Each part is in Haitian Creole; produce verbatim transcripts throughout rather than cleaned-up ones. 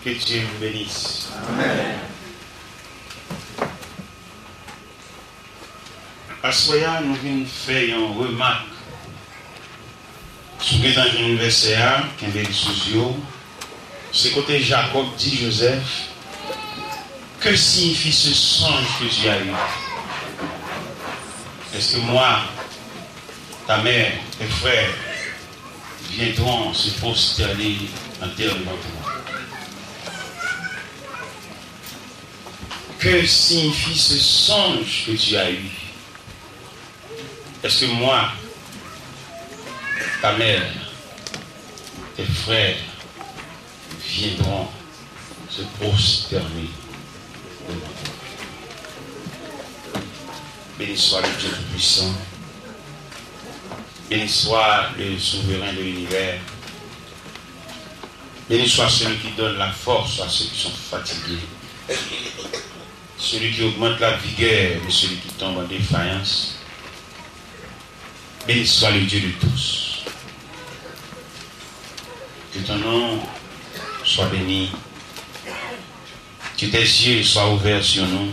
Que Dieu vous bénisse. Amen. Aswè a, nou vin fè yon remak. Si w gentan jwenn vèsè a, kenbe l sou zye w. Se kote Jakòb di Jozèf, Que signifie ce songe que tu as eu? Est-ce que moi, ta mère, tes frères viendront se prosterner en terre devant toi? Que signifie ce songe que tu as eu? Est-ce que moi, ta mère, tes frères viendront se prosterner devant toi? Béni soit le Dieu Tout-Puissant. Béni soit le Souverain de l'univers. Béni soit celui qui donne la force à ceux qui sont fatigués, celui qui augmente la vigueur de celui qui tombe en défaillance. Béni soit le Dieu de tous. Que ton nom soit béni. Que tes yeux soient ouverts sur nous.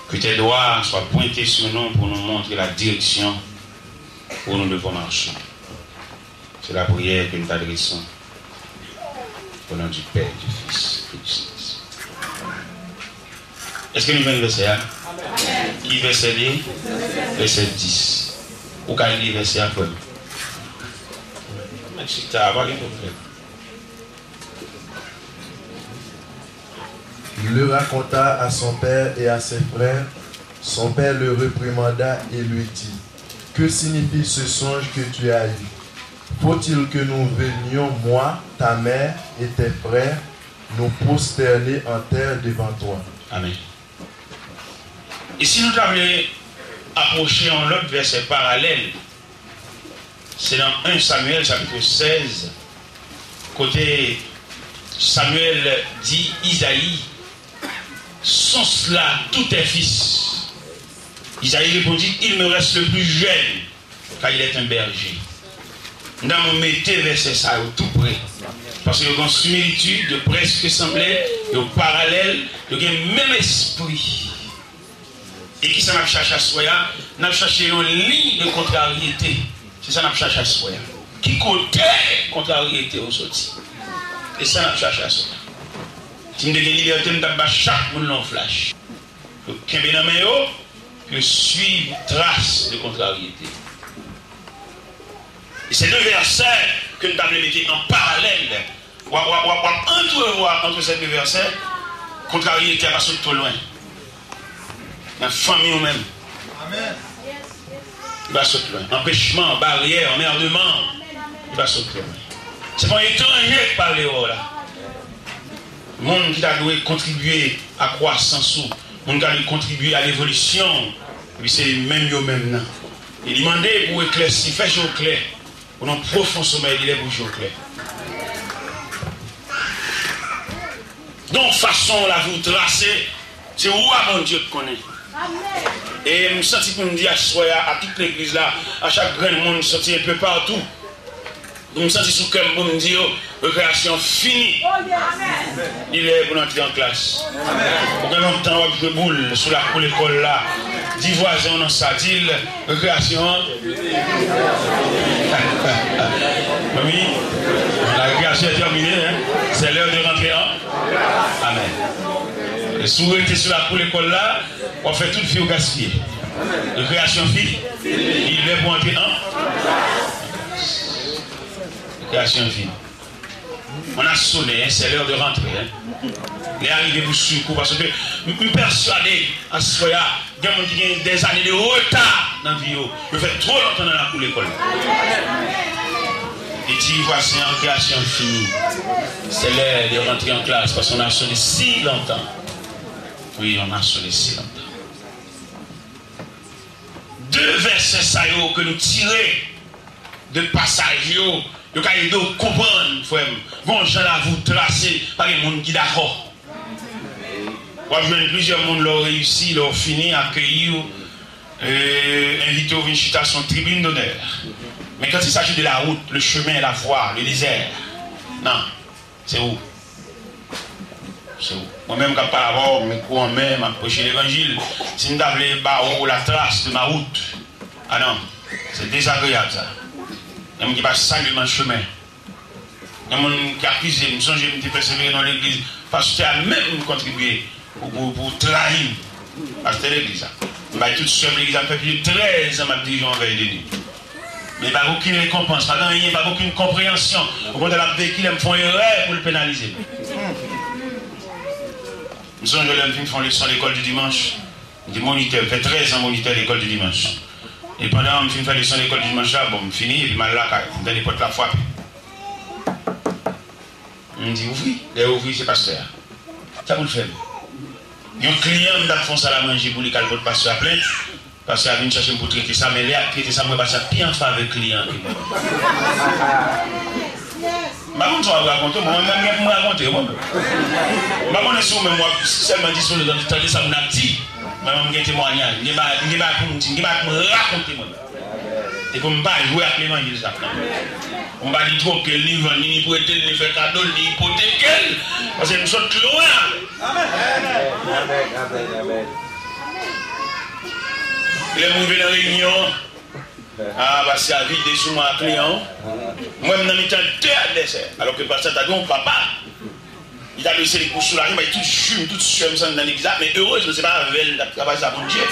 Que tes doigts soient pointés sur nous pour nous montrer la direction où nous devons marcher. C'est la prière que nous t'adressons au nom du Père, du Fils et du Saint-Esprit. Èske nou jwenn vèsè a? Ki vèsè li ye? Vèsè dis. Ou ka li vèsè a, frè m? Mèt chita, pa gen pwoblèm. Il le raconta à son père et à ses frères. Son père le réprimanda et lui dit, Que signifie ce songe que tu as eu? Faut-il que nous venions, moi, ta mère et tes frères, nous prosterner en terre devant toi? Amen. E si nou ta vle apwoche yon lòt vèsè paralèl, se nan en Samyèl chapit sèz, kote Samyèl di Izayi, Sont cela tous tes fils? Isaïe répondit, Il me reste le plus jeune, car il est un berger. M ta renmen mete vèsè sa yo tou pre, paske yo gen similitid, yo prèske sanble, yo paralèl, yo gen menm espri. E kisa n ap chache aswè a? N ap chache yon liy de kontraryete. Se sa n ap chache aswè a. Ki kote kontraryete yo soti? Se sa n ap chache aswè a. Si m te gen libète, m t ap ba chak moun la yon flach. Yo kenbe nan men yo, pou yo swiv tras de kontraryete. E se de vèsè ke n ta vle mete an paralèl. W ap, w ap, w ap, w ap antrevwa ant sèt de vèsè, kontraryete a pa sot twò lwen. Nan fanmi w menm. Amèn. Li pa sot lwen. Anpechman, baryè, anmèdman, li pa sot lwen. Se pa yon etranje k pale wè w la. Moun ki ta dwe kontribye a kwasans ou, moun ki ta dwe kontribye a levolisyon w, epi se menm yo menm nan. E li mande pou w eklèsi, fè je w klè. Ou nan pwofon somèy, li lè pou je w klè. Donk, fason lavi w trase, se ou a Bondye k konnen. E m santi pou m di aswè a, a tout legliz la, a chak grenn moun ki soti enpe patou, pou m santi sou kè m pou m di yo, rekreyasyon fini. Li lè pou n antre an klas. Ou gen lontan w ap jwe boul sou lakou lekòl la. Di vwazen w nan sa, di l, rekreyasyon an. Wi, la récréation est terminée, hein? C'est l'heure de rentrer en. Amèn. E si w rete sou lakou lekòl la, w ap fè tout vi w gaspiye. Rekreyasyon fini. Li lè pou antre an. Rekreyasyon fini. On a sonné, hein, c'est l'heure de rentrer, hein. Lè a rive pou swiv kou, paske m, m pèswade aswè a, gen moun ki gen dèzane de reta nan vi yo. Yo fè twò lontan nan lakou lekòl. E di vwazen an, rekreyasyon fini. C'est l'heure de rentrer en classe, parce qu'on a sonné si longtemps. Oui, on a sonné si longtemps. De vèsè sa yo ke nou tire de pasaj yo, yo ka ede w konprann, frè m. Gon jan lavi w trase, pa gen moun ki dakò. W ap jwenn plizyè moun lè w reyisi, lè w fini, akeyi w, e, envite w vin chita sou yon tribune d'honneur. Men quand il s'agit de la route, le chemin, la voie, le désert, non, se ou. Se mwen menm k ap pale avè w, mikwo an men, m ap preche levanjil. Si m ta vle ba ou la trace de ma route, ah non, se dezagreyab sa. Gen moun ki pa salye m nan chemen. Gen moun ki akize m. M sonje m te pèsevere nan legliz. Pastè a menm kontribye pou, pou, pou trayi m. Pastè legliz la. M bay tout sè m legliz la. M fè plis de trèz an m ap dirije yon vèy de nuit. Men pa gen okenn rekonpans, pa gen anyen, pa gen okenn konpreyansyon. Okontrè, l ap veye kilè m fè yon erè pou l penalize m. M sonje lè m fin fè yon leson lekòl di dimanch. M te monitè, m fè trèz an monitè lekòl di dimanch. E pandan m fin fè leson lekòl di dimanch la, bon, m fini, epi m al lakay. M tande pòt la frape. M di, "Ouvri." Lè ouvri, se pastè a. Sa pou l fè m? Yon kliyan, m t ap fè yon sal a manje pou li, k al pot pastè a plent. Pastè a vin chache m pou trete sa, men lè y ap trete sa, m wè pastè a pi an favè kliyan an ke mwen. M pa konn sa w ap rakonte, mwen, mwen, mwen, m rakonte, mwen. M pa konnen si ou menm w ap sèlman dispoze tande, tande sa moun ap di. Mwen, mwen, m gen temwayaj, m gen bagay, m gen bagay pou m di, m gen bagay pou m rakonte, mwen. E pou m pa jwe ak levanjil sa. Pou m pa ni twoke l, ni vann li, ni prete l, ni fè kado l, ni ipoteke l. Paske m sot lwen avè l. Amèn, amèn, amèn. Lè m rive nan reyinyon, ah, pastè a vide sou mwen ak kliyan an. Mwen, m nan mitan de advèsè. Alò ke pastè a ta dwe yon papa. Li ta dwe se li pou soulaje m, bay tout ji m, tout swè m santi nan legliz la, men erezman, se pa avè l m t ap travay, se avè Bondye.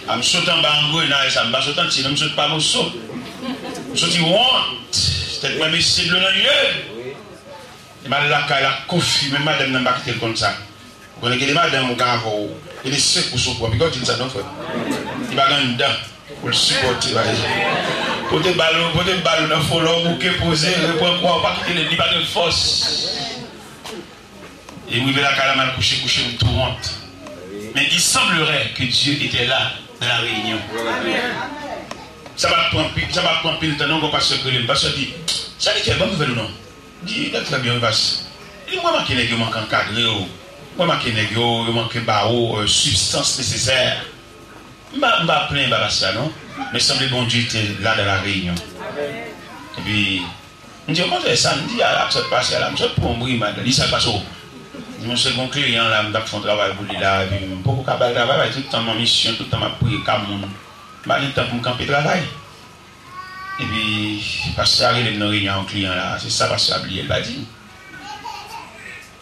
A, m sot anba angrenay sa, m pa sot antye, non, m sot pa moso. M soti wont, tèt mwen bese, dlo nan je. E m al lakay la, kofi, menm madanm nan pa kite l konn sa. Ou konnen gen de madanm ou gen avè w, gen de sekous ou pran. Piga w di l sa non, frè m. Li pa gen anndan pou l sipòte bagay. Pote bal ou, pote bal ou nan folò, bouke, poze, repran kwa, ou pa kite l, li pa gen fòs. E m rive lakay la, m al kouche, kouche m tou wont. Mais il semblerait que Dieu était là dans la réunion. Sa pa t pran pi-, sa pa t pran pil tan non, gon pastè k rele m. Pastè di, "Sèvitè, ban m nouvèl ou non." Di, "Nèg trè byen, wi, pas." Li di, "Mwen manke nèg yo manke ankadre yo. Mwen manke nèg yo, yo manke ba yo, euh, sibstans nesesè." M pa, m pa plenyen ba pastè a non. Men sanble Bondye te la dans la réunion. Epi, m di, "Okontrè, sa m di a, ap sot pase a la, m sot pran yon brimad la." Li, "Sa k pase w?" M di, "Monchè, gon kliyan la, m t ap fè yon travay pou li la, epi m poko ka ba l travay, bay tout tan m an misyon, tout tan m ap priye ka moun. M pa gen tan pou m kanpe travay." Epi, pastè a rele m nan reyinyon a yon kliyan la, se sa pastè a bliye, l pa di m.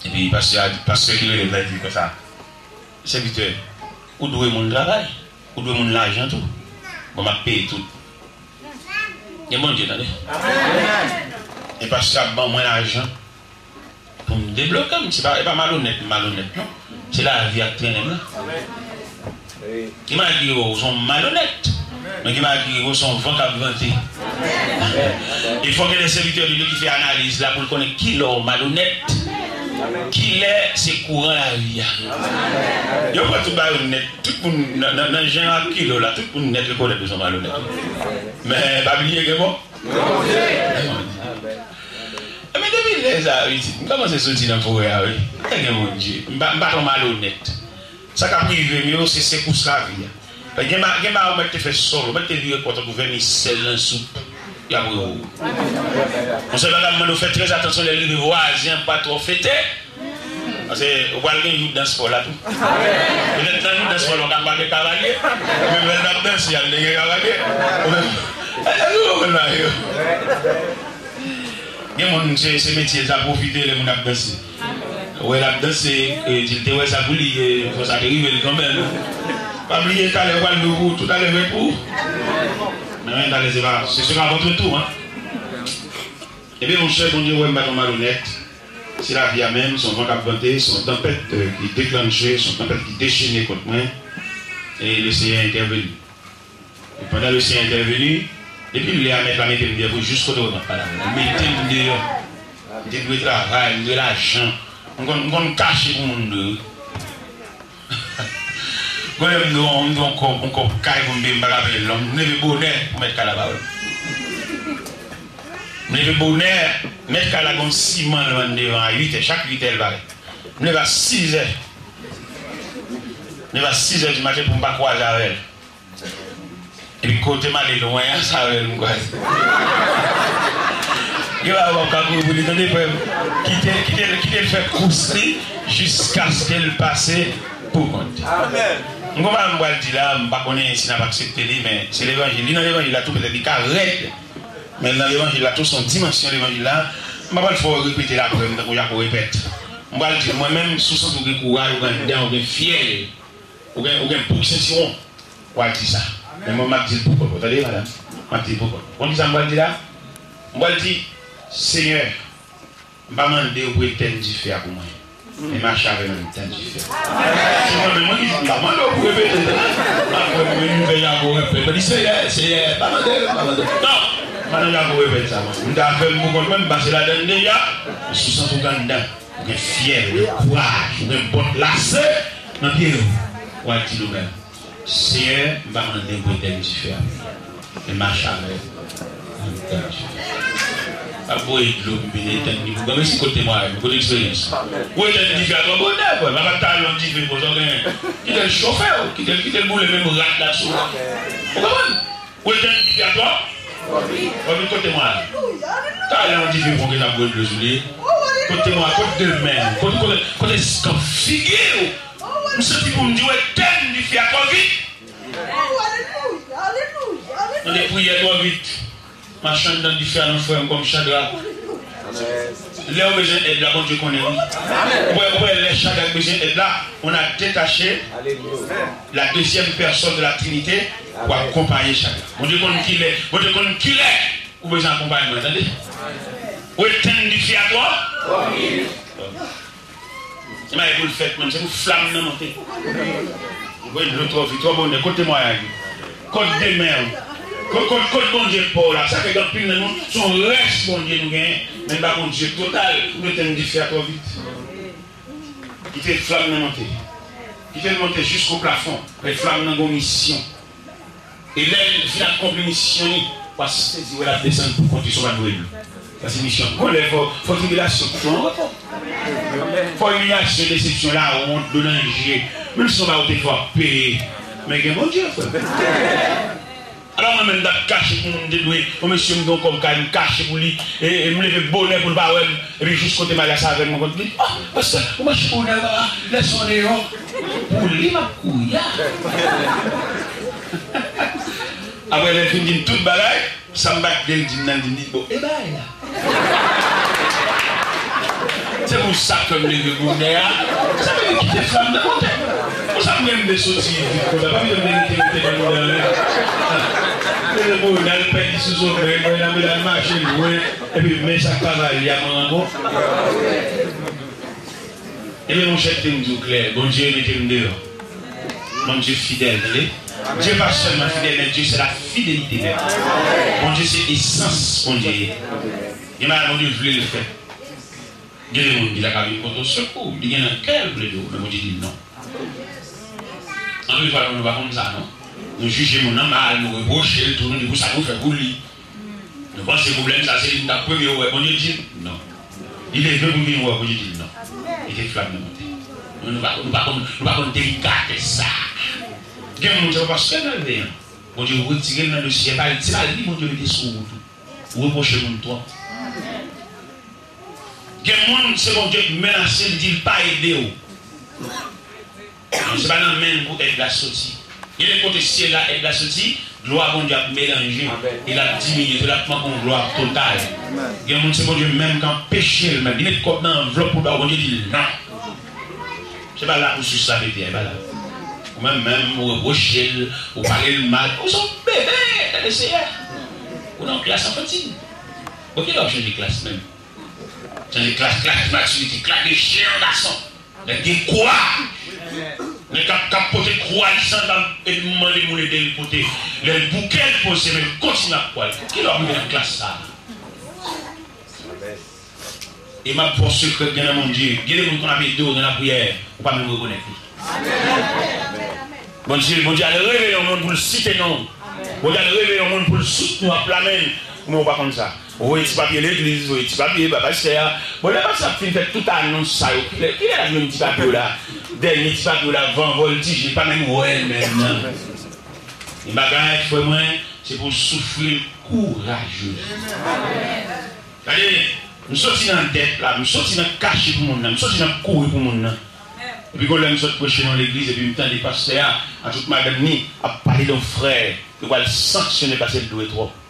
Epi, pastè a di, pastè ki rele m la, di m konsa, "Sèvitè, ou dwe moun travay, ou dwe moun lajan tou. Bon, m ap peye tout." Gen Bondye, tande. E pastè a ban mwen lajan pou m debloke m. Se pa, e pa malonèt m malonèt, non. Se lavi a k trennen m la. Gen bagay ki rive w, w se yon malonèt. Men gen bagay ki rive w, se yon van k ap vante. E fò gen de sèvitè de Dye ki fè analiz la pou l konnen kilè w malonèt, kilè se kouran lavi a. Yo pran tout bagay yo nèt. Tout moun nan, nan, nan jan ak kilo la, tout moun nèt rekonèt ou se yon malonèt. Men pa bliye gen bon. Ebyen, depi lè sa, pitit, m kòmanse soti nan forè a, wi. Mwen gen Bondye. M pa, m pa twò malonèt. Sa k ap rive m yo, se sekous lavi a. Gen ba-, gen bagay ou mèt te fè sòl, ou mèt te vire kò tankou vèmisèl nan soup. Y ap rele w. Yon sèl bagay m mande w fè trè atansyon lè l rive vwazen an pa twò fete. Paske ou pral gen jou dans fò la tou. Petèt nan jou dans fò la, w ka kwaze kavalye. Ou menm lè l t ap danse, al te gen kavalye. Ou menm, e, e, ou konprann bagay yo. Gen moun, se, se metye l, sa pwofite lè moun ap danse. Ou wè l ap danse, e, di l te wè sa pou li, e, fò sa te rive l kanmenm. Pa bliye, talè pral dou pou ou tou, talè vre pou ou. Men, men, talè se pa, se, se pa votre tour, hein. Ebyen, monchè, Bondye wè m pa t yon malonèt. Se lavi a menm, se yon van k ap vante, se yon tanpèt, euh, ki deklanche, se yon tanpèt ki dechene kont mwen. E Lesenyè entèveni. E pandan Lesenyè entèveni, depi lè a mèt la mete m deyò pou jis kote wè m ap pale avè w. Li mete m deyò. M te dwe travay, m dwe lajan. M konn, m konn kache pou moun dwe wi. Gon lè m dwe yon, m dwe yon kòb, yon kòb kay pou m peye, m pa ka peye l non. M leve bonè pou mèt kay la ba m. M leve bonè, mèt kay la gon siman l vann devan a uit è, chak uit è l parèt. M leve a sis è. M leve a sis è di maten pou m pa kwaze avè l. Epi kote m ale lwen an, se avè l m kwaze. Yo, a, w ap ka kouri pou li, tande, frè m. Kite l, kite l, kite l fè kous li jiskaske l pase pou kont. Amèn. M konprann m pral di la, m pa konnen si n ap aksepte li, men se levanjil. Li nan levanjil la tou, petèt li ka rèd, men nan levanjil la tou, se yon dimansyon levanjil la. M pa pral fè w repete l apre m, tankou Jako repèt. M pral di l, mwen menm, si w santi w gen kouraj, ou gen dan, ou gen fyèl, ou gen, ou gen bouk sentiwon, w al di sa. Men mwen, m ap di l pou kont mwen. Tande, madanm? M ap di l pou kont mwen. Konn kisa m pral di la? M pral di, Senyè, m pa mande w pou etèn dife a pou mwen. Men mache avè m nan etèn dife a. Se mwen menm, mwen ki di, m pa mande w pou repete, tande. Apre, mwen, m fè Jako repèt. Mwen di, Senyè, Senyè, m pa mande w, m pa mande w. Non! Madanm Jako repèt sa, mwen. M te avè m pou kont mwen, m pase ladann deja. Si w santi w gen dan, ou gen fyèl, ou gen kouraj, ou gen bòt lase nan pye w, w al di nou menm, Senyè, m pa mande w pou etèn dife a, men mache avè m nan etèn dife a. Pa voye dlo m vin etèn ni pou granmesi, kote temwayaj, kote eksperyans. Ou etèn dife a twò bonè, frè m. Apa talè yon dife konsa w genyen. Kite l chofe w, kite l, kite l boule menm rad la sou ou. Ou konprann? Ou etèn dife a twò? Ou vin kote mwen. Talè yon dife pran ki t ap bwè dlo sou li. Kote mwen, kote de men, kote, kote, kote eskanp figi w. M santi pou m di w etèn dife a twò vit. Tande priyè twò vit. Mache anndan dife a non, frè m, kòm Chadrak. Lè w bezwen èd la, Bondye konnen, wi. Ou wè, ou wè, lè Chadrak bezwen èd la, on a détaché la deuxième personne de la Trinité pou akonpaye Chadrak. Bondye konn kilè, Bondye konn kilè ou bezwen akonpayman, tande. Ou etèn dife a twò. Se pa pou l fèt menm, se pou flanm nan monte. Ou voye dlo twò vit, twò bonè, kote temwayaj ou? Kot demen w? Kot, kot, kot Bondye pa w la? Sa fè gen anpil nan nou, se yon rès Bondye nou genyen, men n pa Bondye total, nou etèn dife a twò vit. Kite flanm nan monte. Kite l monte jisko plafon, men flanm nan gon misyon. E lè l fin akonpli misyon li, w a sezi wè l ap desann pou kont li, se yon pa dwe l. Sa se misyon. Gon lè fò, fò tribilasyon koute w an repo. Fò imilyasyon, desepsyon, lawont, dlo nan je. Menm si se yon bagay ou te fè w ap peye. Men gen Bondye, frè. Alò mwen menm, m t ap kache pou moun, m te dwe, yon mesye m gen yon kòb kay, m kache pou li, e, e m leve bonè pou l pa wè m. Epi jis kote m ale a sa avè m, mwen konn di, "Oh, pastè, ou mache bonè, papa, lè sa w deyò." Pou li, m ap kouri a. Apre, lè l fin di m tout bagay, sa m pa t vle l di m nan, l di m, li, "Bon, e bagay la." Se pou sa k fè m leve bonè a. Sa vle di kite flanm nan monte. Pou sa m renmen soti vit konsa, pa vle m rete, rete nan bonè a. Leve bonè, al pèdi sou somèy mwen, l ap al mache lwen. Epi men sa k pa valè a, mwen ankò. Ebyen, monchè, kite m di w klè, Bondye mete m deyò. Bondye fidèl, tande. Dye pa sèlman fidèl, men Dye se la fidelite menm. Bondye se esans Bondye ye. Gen bagay Bondye vle l fè. Gen de moun ki ta ka vin pote w sekou, li gen nan kè l vle de w, men Bondye di l non. Anpil fwa, nou, nou pa konn sa, non. Nou jije moun nan mal, nou repwoche l tou, nou di pou sa nou fè pou li. Nou panse pwoblèm sa se li ki t ap premye wè, Bondye di l non. Li leve pou l vin wè, Bondye di l non. Li te flanm nan monte. Nou, nou pa, nou pa konn, nou pa konn delikatès sa. Gen moun se pa paske malveyan. Bondye retire l nan dosye, se pa, se pa li Bondye mete sou wout ou. Ou repwoche moun twòp. Gen moun se Bondye k menase l, di l pa ede w. Non, se pa nan men l pou èd la soti. Gen de kote syèl la, èd la soti, glwa Bondye ap melanje, e l ap diminye tou, l ap manke yon glwa total. Gen moun se Bondye menm k anpeche l menm. Li met kòb nan anvlòp pou l ba w, Bondye di l non. Se pa la pwosesis la pete a, e pa la. Ou menm menm, ou repwoche l, ou pale l mal, ou se yon bebe nan Seyè. Ou nan klas anfantil. Bon, kilè w ap chanje klas menm? Chanje klas, klas matirite, klas de chen an gason. Nèg gen kouraj. Nèg k ap, k ap pote kwa li san l pa epi mande moun ede l pote. Lè l bouke, l poze men l kontinye ap kwa l. Kilè w ap rive nan klas sa a? E m ap ba w sekrè k gen nan Bondye. Gen de moun konn ap ede w nan lapriyè, ou pa menm rekonèt li. Bondye, Bondye al reveye yon moun pou l site non w. Bondye al reveye yon moun pou l soutni w, ap lamen l. Men ou pa konn sa. Ou voye ti papye legliz, voye ti papye ba pastè a. Bon, lè pastè a fin fè tout anons sa yo, kilè, kilè l ap jwenn ti papye yo la? Dènye ti papye yo la, van vòltije, pa menm wè l menm nan. Yon bagay, frè mwen, se pou w soufri l kouraje. Gade, m soti nan dèt la, m soti nan kache pou moun nan, m soti nan kouri pou moun nan. Epi gon lè m sot preche nan legliz, epi m tande pastè a, ak tout madanm ni, ap pale de yon frè, yo pral sanksyone paske l dwe twòp.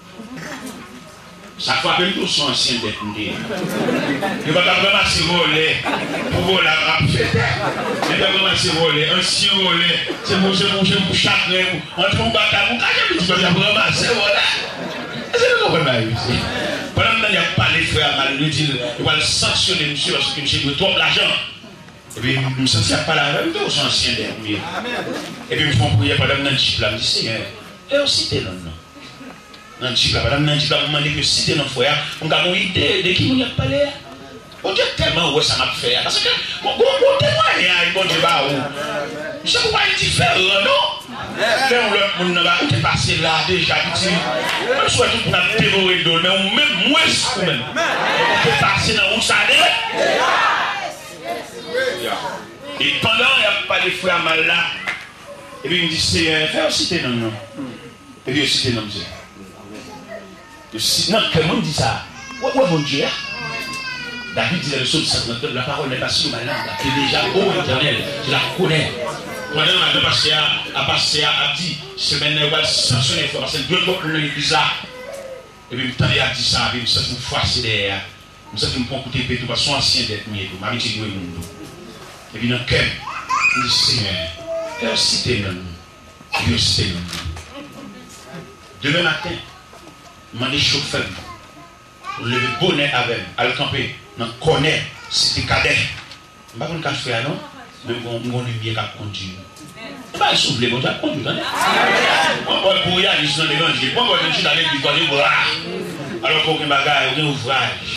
Sa frape m tou, se yon ansyen dèt m te ye. Yo pa t ap ranmase vòlè pou vòlè ap fete. Yo t ap ranmase vòlè, ansyen vòlè. Se pou, se pou, se pou chagren, pou, antre yon batay, pou kache piti, yo t ap ranmase vòlè. Èske nou konprann bagay yo, mesye? Pandan m tande y ap pale frè a mal, yo di l, yo pral sanksyone misye paske misye dwe twòp lajan. Epi m santi y ap pale avè m tou, se yon ansyen dèt m ye. Epi m fè yon priyè pandan m nan djip la, m di, Senyè, fè yo site non l non. Nan djip la, pandan m nan djip la, m mande pou yo site non frè a, pou m ka gen yon ide de ki moun y ap pale a. Bondye tèlman wè sa m ap fè a. Paske, gon, gon, gon temwayaj Bondye ba ou. Misye pou pa diferan, non. Lè yon lòt moun nan ba, ou te pase la deja, piti. Menm si w wè tout moun ap devore do l, men ou menm, mwens ou menm. Ou te pase nan wout sa de. E pandan y ap pale frè a mal la, epi m di, Senyè, fè yo site non l non. Epi yo site non misye. Yo si, nan kè mwen, m di sa. Ou wè, ou wè Bondye a? David di nan le psaume cent trente-neuf, la parole n'est pas sur ma langue, que déjà, ô Éternel, je la connais. Pandan maten pastè a, a pastè a ap di, semèn nan, yo pral sanksyone frè, paske l dwe twòp nan legliz la. Epi m tande y ap di sa, epi m santi m fwase dèyè a. M santi m pran kout epe tou, paske se yon ansyen dèt m ye tou, m abitye dwe moun tou. Epi nan kè m, m di, Senyè, fè yo site non l. Epi yo site non l. Demen maten, m mande chofè m pou l leve bonè avè m, al kanpe nan kònè Site Kadè. M pa konn ka fè a non, men m gon, m gon limyè k ap kondui m. E bagay si w vle, Bondye ap kondui w, tande. Pran pòz pou w yalis nan levanjil, pran pòz pou w chita legliz kwaze bra. Alò ke w gen bagay, w gen ouvraj,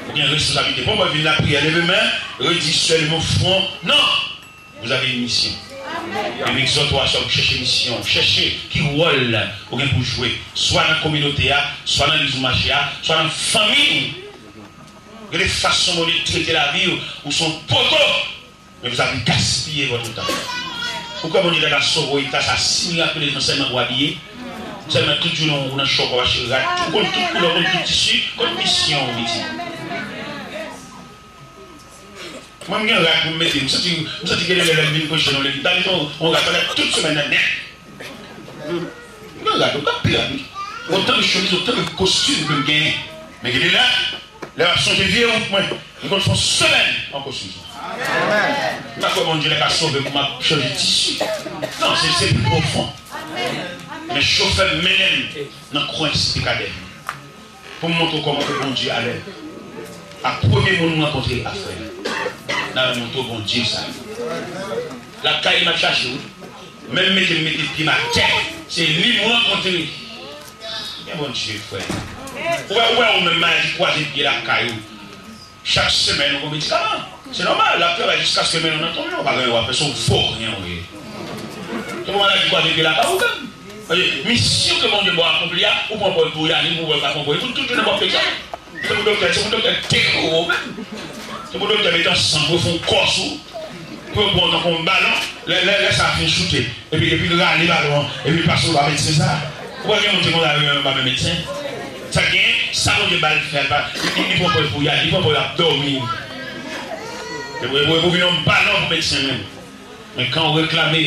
w gen responsablite. Pran pòz vin lapriyè, leve men, redi sèl mon front. Non! Vous avez une mission. Epi egzòte w aswè pou chèche misyon, chèche ki wòl ou gen pou jwe, swa nan kominote a, swa nan legliz ou mache a, swa nan fanmi w. Gade fason Bondye trete lavi w, ou se yon poto, men vous avez gaspillé votre temps. Ou kwè Bondye ta ka sove w, li ta sa si mirakulezman sèlman pou abiye? Sèlman tout jounen ou nan chòk, w ap achte rad, ou konn tout koulè, ou konn tout tisi, konn misyon w, piti. Mwen, m gen rad pou m mete. M santi, m santi gen de lè lè m vin preche nan legliz, m ta mete yon, yon rad pandan tout semèn nan nèt. M gen rad, yo t ap pi rad, wi. Otan de chemiz, otan de kostim ke m genyen. Men gen de lè, lè m ap sonje vye wout mwen, m konn fè yon semèn an kostim. M pa kwè Bondye lè ka sove m pou m ap chanje tisi. Non, se, se pi pwofon. Men chofè m mennen m nan kwen Site Kadè. Pou m montre w kòman ke Bondye alèv. A premye moun m rankontre a frè. N a montre w Bondye sa. Lakay li m ap chache wi. Menm mete m mete pye m atè, se li m rankontre. Men Bondye frè. Ou wè, ou wè ou menm maladi kwaze pye lakay ou. Chak semèn ou pran medikaman. Se nòmal, l ap travay jiskaske men nou nan tonm nan, ou pa gen w ap fè, se yon voryen ou ye. Se pou maladi kwaze pye lakay ou menm. Paske misyon ke Bondye ba w akonpli a, ou pran pòz pou w y ale, pou w wè l ka pran pòz. Tout, tout jounen w ap pete. Se pou doktè, se pou doktè dekore w menm. Se pou doktè mete ansanm pou yo fè yon kò sou ou. Pou yo pran w tankou yon balon. Lè, lè, lè sa fin choute. Epi, epi l rale balon an. Epi l pase w ba medsen sa. Ou wè gen moun se konsa yo menm ba men medsen. Sa k genyen, sa Bondye ba l fè, l pa, li, li, li pran pòz pou y ale, li pran pòz ap dòmi. Epi, epi, epi w vin yon balon pou medsen menm. Men kan w reklame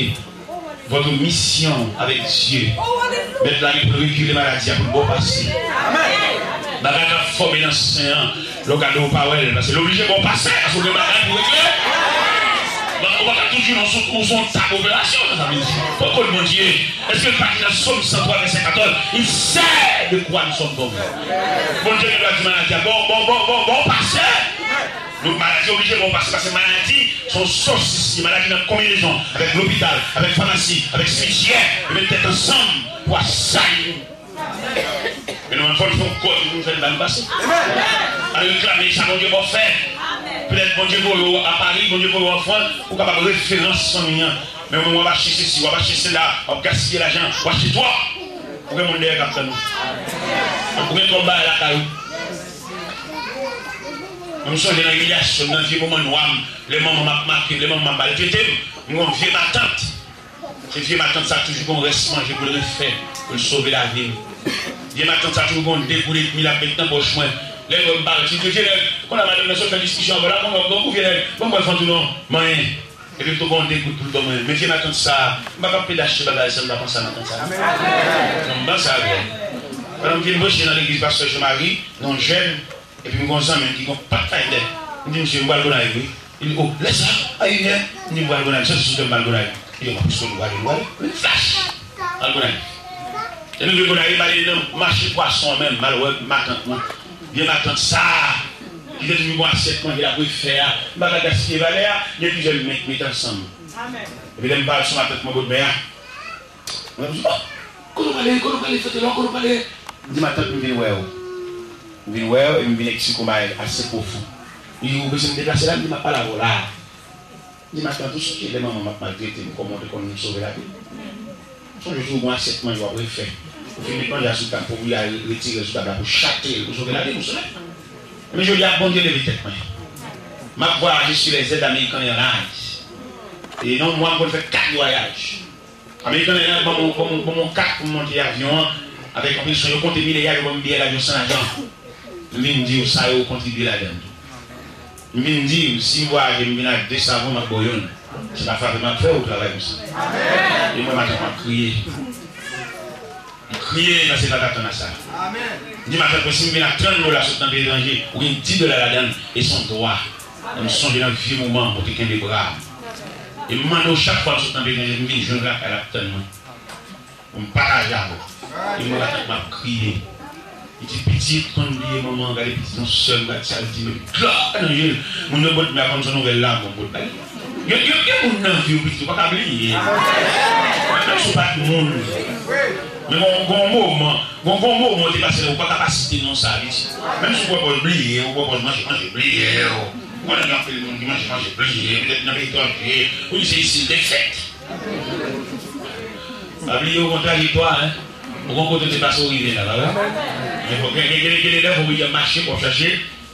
votre mission avec Dieu, mèt la gen pou l rekile maladi a pou l ba w pase. Bagay k ap fòme nan sen an, lè w gade w pa wè l, paske l oblije ba w pase, paske w gen bagay pou regle. Donk, ou pa ka toujou nan sou, ou se yon tab operasyon, sa vle di. Poko Bondye, èske l pa di nan Sòm san twa vèsè katòz, il sait de quoi nous sommes tombés. Bondye gen dwa di maladi a, bon, bon, bon, bon, bon, pase. Donk, maladi oblije ba w pase, paske maladi se yon sosis, maladi nan konbinezon avèk lopital, avèk famasi, avèk simityè, yo met tèt ansanm pou asayini. Men nou menm fò n fè yon kò pou nou fè n ba nou pase. Al reklame sa Bondye ba w fè. Petèt Bondye voye w a Pari, Bondye voye w an Frans, ou kapab referans fanmi an. Men ou menm w ap achte sesi, w ap achte sela, w ap gaspiye lajan, w achte twòp. Ou gen moun dèyè k ap tann ou. Ou gen twòp bagay lakay ou. Mwen m sonje nan imilyasyon m, nan vye moman nwa m, lè manman m ap make m, lè manman m maltrete m, m gen yon vye matant. Se vye matant sa toujou gen yon rès manje pou l refè, pou l sove lavi m. Vye matant sa toujou gen yon de goud edmi l ap met nan pòch mwen. Lè yo m parèt, si Dye vye nèg, konn a madanm nan sot fè diskisyon avè l, a konn wè grangou vye nèg, ban m pral fè yon tou non, manyen. Epi m tou gon de goud pou l ban mwen. Men vye matant sa, m pa kab pede achte bagay san m pa panse a matant sa. Non, m panse avè l. Pandan m vin branche nan legliz pastè Jean Marie, nan yon jèn, epi m gon zanmi m ki gon pakèt dèt. M di, "Misye, m pral Gonayiv, wi." Li di, "O, lè sa, a inè?" M di, "M pral Gonayiv, sòti sou tè m pral Gonayiv." Li di, "Yo, m ap sou nou prale, nou prale." M di, "Flash!" Al Gonayiv. E nou vin Gonayiv, m ale nan mache pwason an menm, m al wè matant mwen. Vye matant sa a, ki te toujou gon asyèt manje l ap refè a, m pa ka gaspiye valè a, gen plizyè m met, met ansanm. Epi lè m pral sou matant mwen bò dmè a, mwen di, "O, kote w prale, kote w prale, Fete Lò, kote w prale?" M di, "Matant, m vin wè w. M vin wè w, e m vin eksplike w yon bagay ase pwofon." Li di, "Ou bezwen m deplase la?" M di, "M ap pale avè w la a." Di, "Matant, ou sonje lè manman m ap maltrete m, kòman w te konn sove lavi m? Ou sonje tou gon asyèt manje w ap refè. Ou fin met manje a sou tab, pou w al retire l sou tab la, pou w chate l, pou w sove lavi m, ou sonje?" Ebyen, jodi a, Bondye leve tèt mwen. M ap vwayaje sou lèzèl American Airlines. E nan yon mwa, m konn fè kat vwayaj. American Airlines ban m, ban m, ban m yon kat pou m monte avyon an. Avèk anpil swen, yo konte milya, yo ban m biyè lavyon san lajan. M vin di w sa yo kontribye ladan l tou. M vin di w, si m vwayaje, m vin ak de savon, m ap ba w youn. Se pa frape m ap fè w travay konsa. E mwen, matant, m ap kriye. M kriye, paske m pa t atann a sa. M di, "Matant, mwen, si m vin ak trant dola sot nan peyi etranje, ou gen dis dola ladan l, e se yon dwa." E m sonje nan vye moman, ou te kenbe bra m. E m mande w chak fwa m sot nan peyi etranje, m vin jwenn w lakay la, ap tann mwen. Pou m pataje avè w. E mwen, matant, m ap kriye. Li di, "Pitit, konn bliye manman an, gade pitit yon sèl, gade sa l di, men glwa nan je l." Moun yo bò dmè a konn se yon nouvèl lanmò m pot ba li. Gen, gen, gen moun nan vi w, pitit, ou pa ka bliye. Menm si w pa t moun. Men gon, gon moman, gon, gon moman w te pase la, ou pa ka pa site non sa, pitit. Menm si w pwopòz bliye, ou pwopòz manje, manje, bliye yo. Ou konnen gen anpil moun ki manje, manje, bliye, petèt nan peyi etranje, ou di se isit l te fèt. Pa bliye, ou gon trajektwa, en. Ou gon kote w te pase, ou rive la, pa vre? Men bon, gen, gen, gen, gen de lè, fò w oblije mache, pou w ap chache.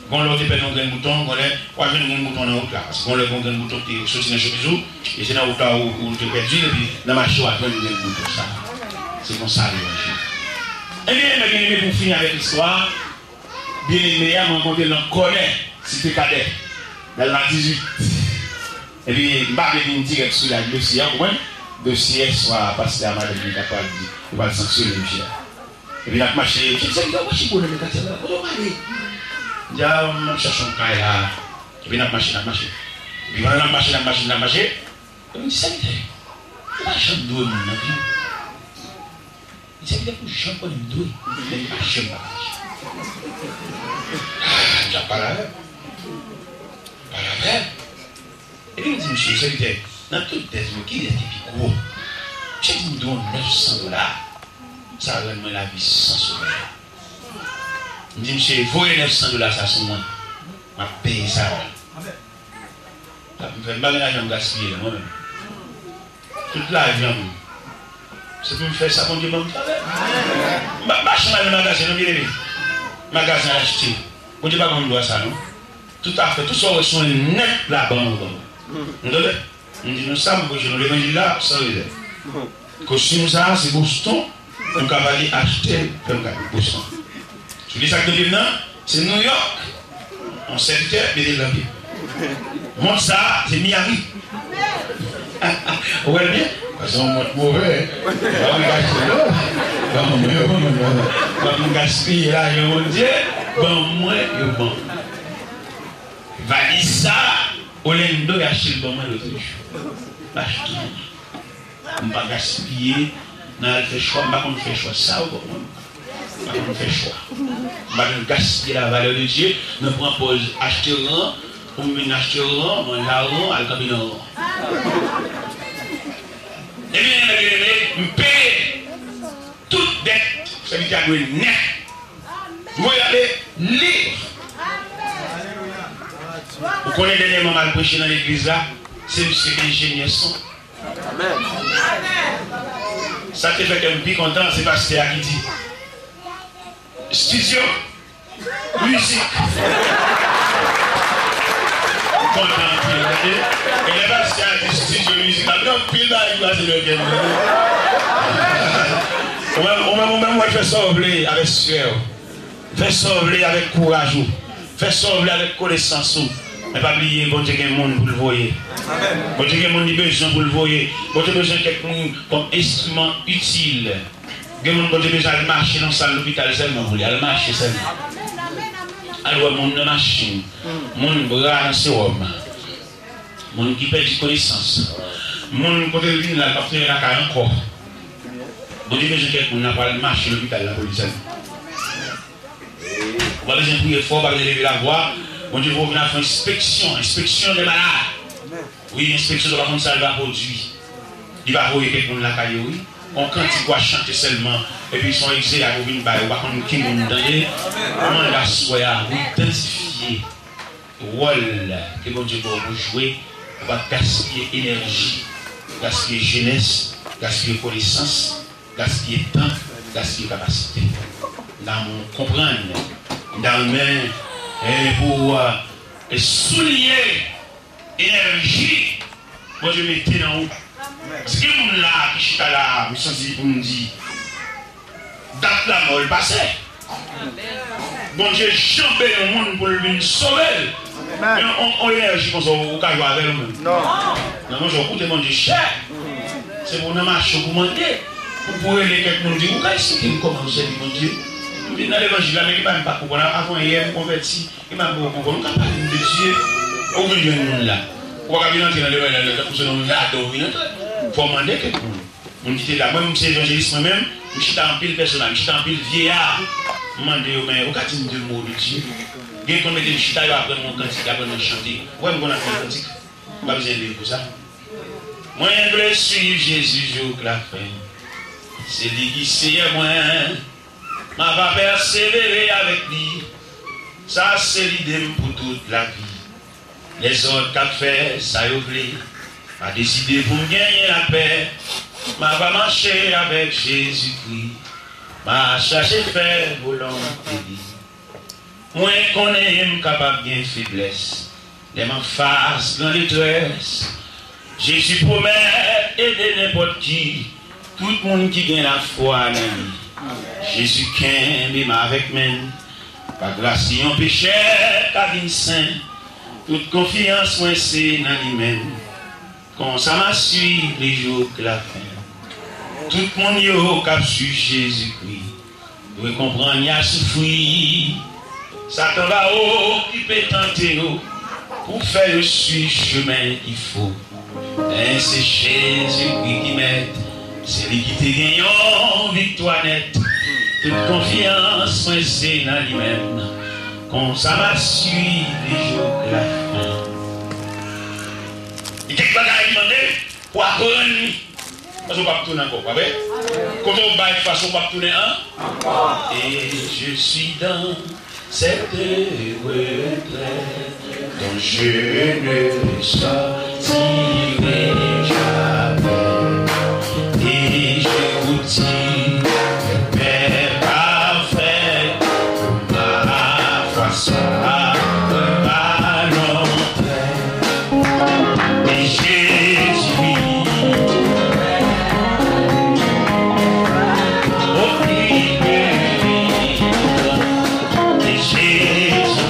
Gon lè, ou te pèdi yon grenn bouton, gon lè, w ap jwenn grenn bouton nan wout la. Paske gon lè, gon grenn bouton ki te soti nan chemiz ou, e se nan wout la ou, ou te pèdi l, epi nan mache, w ap jwenn grenn bouton sa. Se konsa li mache. Ebyen, mezanmi, pou fini avèk istwa, Byeneme a, m rankontre l nan kònè Site Kadè, Dèlma dizuit. Epi, m pa vle vin dirèk sou la dosye a, ou konprann? Dosye swa pastè a, madanm li ta pral di, yo pral sanksyone misye a. Epi n ap mache, m di, "Sèvitè, ou mache gwo nan katye la, kote w prale?" M di, "A, m ap chache yon kay la." Epi n ap mache, n ap mache. Epi pandan n ap mache, n ap mache, n ap mache, epi m di, "Sèvitè, ou pa janm dwe moun nan vi w." Li di, "Sèvitè, pou jan konnen m dwe, men m pa janm pa mache." Ah, m ap pale avè l. Pale avè l. Epi m di, "Mesye, sèvitè, nan tout dèt yo, kilès ki pi gwo?" Misye di m dwe yon nèf san dola. Sa rann mwen lavi san solèy. M di, "Mesye, voye nèf san dola sa sou mwen. M ap peye sa avè l." Sa pou m fè, m pa gen lajan m gaspiye la, mwen menm. Tout lajan m, se pou m fè sa Bondye ban m favè. M pa, m pa janm al nan magazen, non, byeneme. Magazen al achte. Bondye pa ban m dwa sa, non. Tout afè, tout sa w wè sou mwen nèt la, ban m, ban m. Ou tande? M di nou sa, m preche nou levanjil la san rezèv. Kostim sa a, se Boston, m ka pale achte l, fè m gade Boston. Sou li sa k nan pye m nan, se New York. Yon sèvitè mete l nan pye m. Mont sa a, se Miami. Ou wè l byen? Paske yon mont move, pa pou gaspiye non. Pa pou gaspiye lajan Bondye, ban mwen, yo ban mwen. Valiz sa a, Orlando achte l ban mwen lòt jou. Achte. M pa gaspiye nan al fè chwa, m pa konn fè chwa sa ou konprann. M pa konn fè chwa. M pa konn gaspiye la valeur de Dieu nan pran pòz achte ran, pou m vin achte ran, manje a ran, al kanpe nan ran. Ebyen, byeneme, m peye tout dèt sèvitè a dwe nèt. M voye ale lib. Ou konnen dènyèman m al preche nan legliz la, se misye ki enjenyè son. Sa k te fè kè m pi kontan, se pastè a ki di, "Estidyo mizik." M kontan anpil, tande. E lè pastè a di estidyo mizik la, gen anpil bagay ki pase nan kè m, tande. Ou menm, ou menm, ou menm, w ap fè sa w vle avèk swè w. Fè sa w vle avèk kouraj ou. Fè sa w vle avèk konesans ou. Men pa bliye, Bondye gen moun pou l voye. Bondye gen moun li bezwen pou l voye. Bondye bezwen kèk moun kòm enstriman itil. Gen moun Bondye bezwen al mache nan sal lopital sèlman pou li. Al mache sèlman. Al wè moun nan machin. Moun bra nan sewòm. Moun ki pèdi konesans. Moun kote l vin la, l p ap fè lakay ankò. Bondye bezwen kèk moun nan pral mache lopital la pou li sèlman. Ou pa bezwen priye fò, ou pa bezwen leve lavwa. Bondye voye w vin al fè enspeksyon, enspeksyon de malad. Wi, enspeksyon, ou pa konn sa li va pwodui. Li va voye kèk moun lakay yo, wi. On kantik w a chante sèlman, epi se yon egzeyat ou vin bay, ou pa konn ki moun, tande. Ou mande aswè a, ou idantifye wòl ke Bondye ba w pou jwe, pou pa gaspiye enèji, gaspiye jenès, gaspiye konesans, gaspiye tan, gaspiye kapasite. Nan moun konprann, nan men, e pou, e souliye enèji Bondye mete nan ou. Si gen moun la ki chita la, m santi pou m di, dat lanmò l pase. Bondye janbe yon moun pou l vin sove l. Men on, on enèji konsa, ou ka jwe avè l ou menm? Non. Non, monchè, ou koute Bondye chè. Se pou w nan mache ou pou mande. Ou pou rele kèk moun, di, ou ka eksplike m kòman nou sèvi Bondye? M vin nan levanjil la, men ki pa m pa konprann. Avan yè, m konvèti. E m ap ba w konprann, ou ka pale m de Dye, ou vin jwenn moun la. Ou pa ka vin antre nan levanjil la, tankou se nan yon jaden ou vin antre. Fò w mande kèk moun. Moun ki te la, mwen, m se evanjelis mwen menm, m chita anpil pèsonaj, m chita anpil vyeya. M mande yo, men, ou ka di m de mo de Dye? Gen konn mete m chita, yo aprann mwen kantik, aprann mwen chante. Ou wè m konn aprann kantik? M pa bezwen lil pou sa. Mwen vle swiv Jezi jouk lafen. Se li ki Seyè mwen. M ava pèsevere avèk li. Sa se lide m pou tout lavi. Lèzòt k ap fè sa yo vle, m a deside pou m genyen lapè. M ava mache avèk Jezikri. M a chache fè volonte li. Mwen konnen m kapab gen feblès lè m anfas gran detrès. Jezi pwomèt ede nenpòt ki, tout moun ki gen lafwa nan li. Jezi kenbe m avèk men l, pa gras li yon pechè ka vin sen. Tout konfyans mwen se nan li menm. Konsa m a swiv li jouk lafen. Tout moun yo k ap swiv Jezikri dwe konprann y a soufri. Satan va okipe tante yo pou fè yo swiv chemen ki fo. Men se Jezikri ki mèt, se li ki te gen yon viktwa nèt. Tout konfyans mwen se nan li menm. Konsa m a swiv li jouk lafen. Gen kèk bagay li mande pou aprann li. Paske w p ap tounen ankò, pa vre? Kote w bay fas ou, w p ap tounen an? Et je suis dans cette retraite dont je ne sortirai jamais. Et je vous dis, paix parfaite, ma foi s'arrête pas longtemps. Et Jésus, au pli de lui, et Jésus,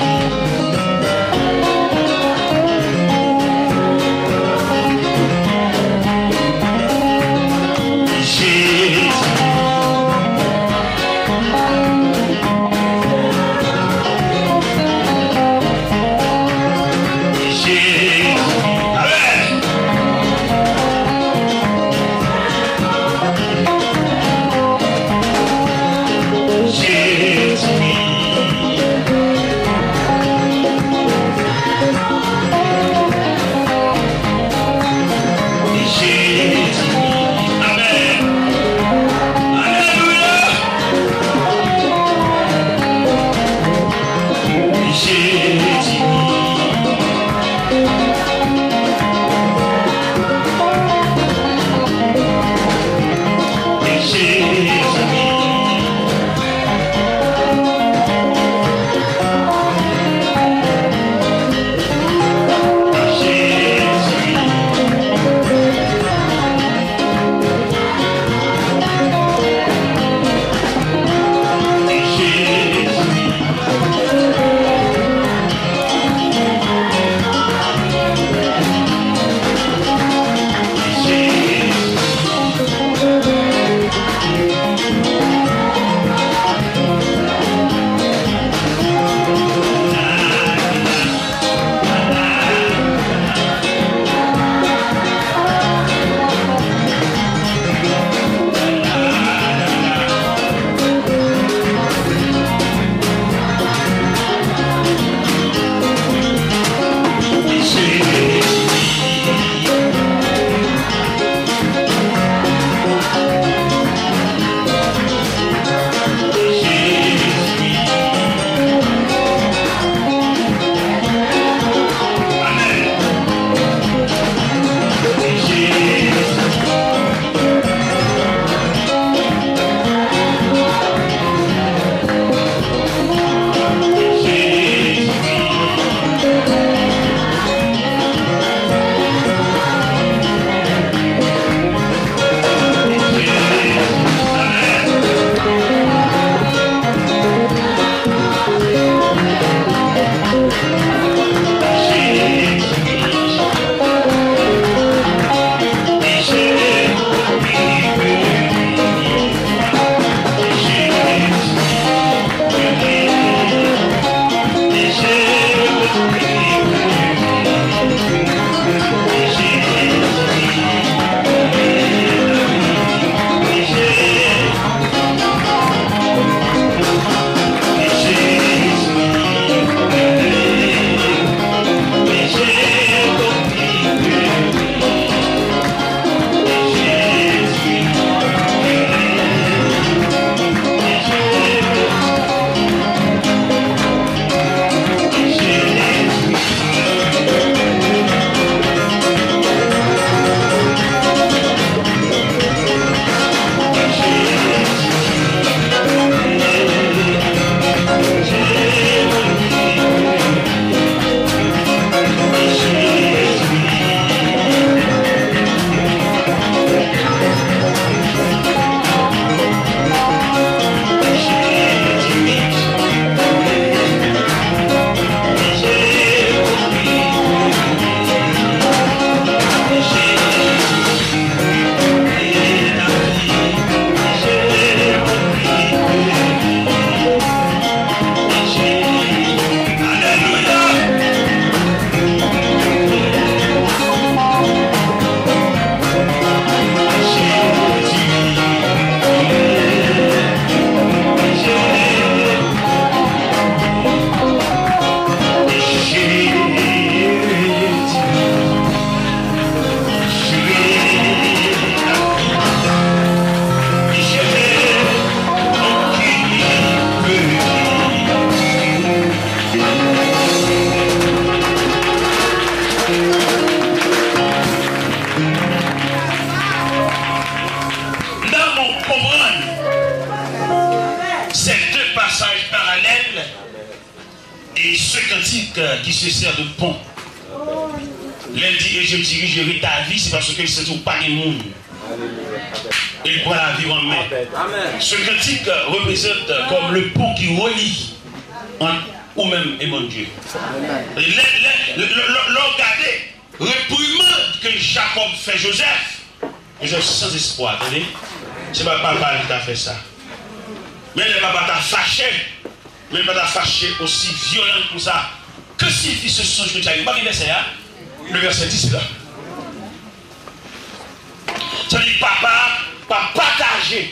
Bon. Lè l di, "Et je dirigerai ta vie," se paske l santi w pa gen moun. E l pran lavi w an men. Se kantik reprezante kòm le pon ki reli ant ou menm e Bondye. E lè, lè, lè, lè, lè, lè w gade reprimand ke Jakòb fè Jozèf, Jozèf san espwa, tande. Se pa papa l ki ta fè sa. Men lè papa ta fache, men l pa ta fache osi vyolan konsa. Que signifie ce songe que tu as eu? M pa gen vèsè a. Le verset dix la. Sa di papa pa pataje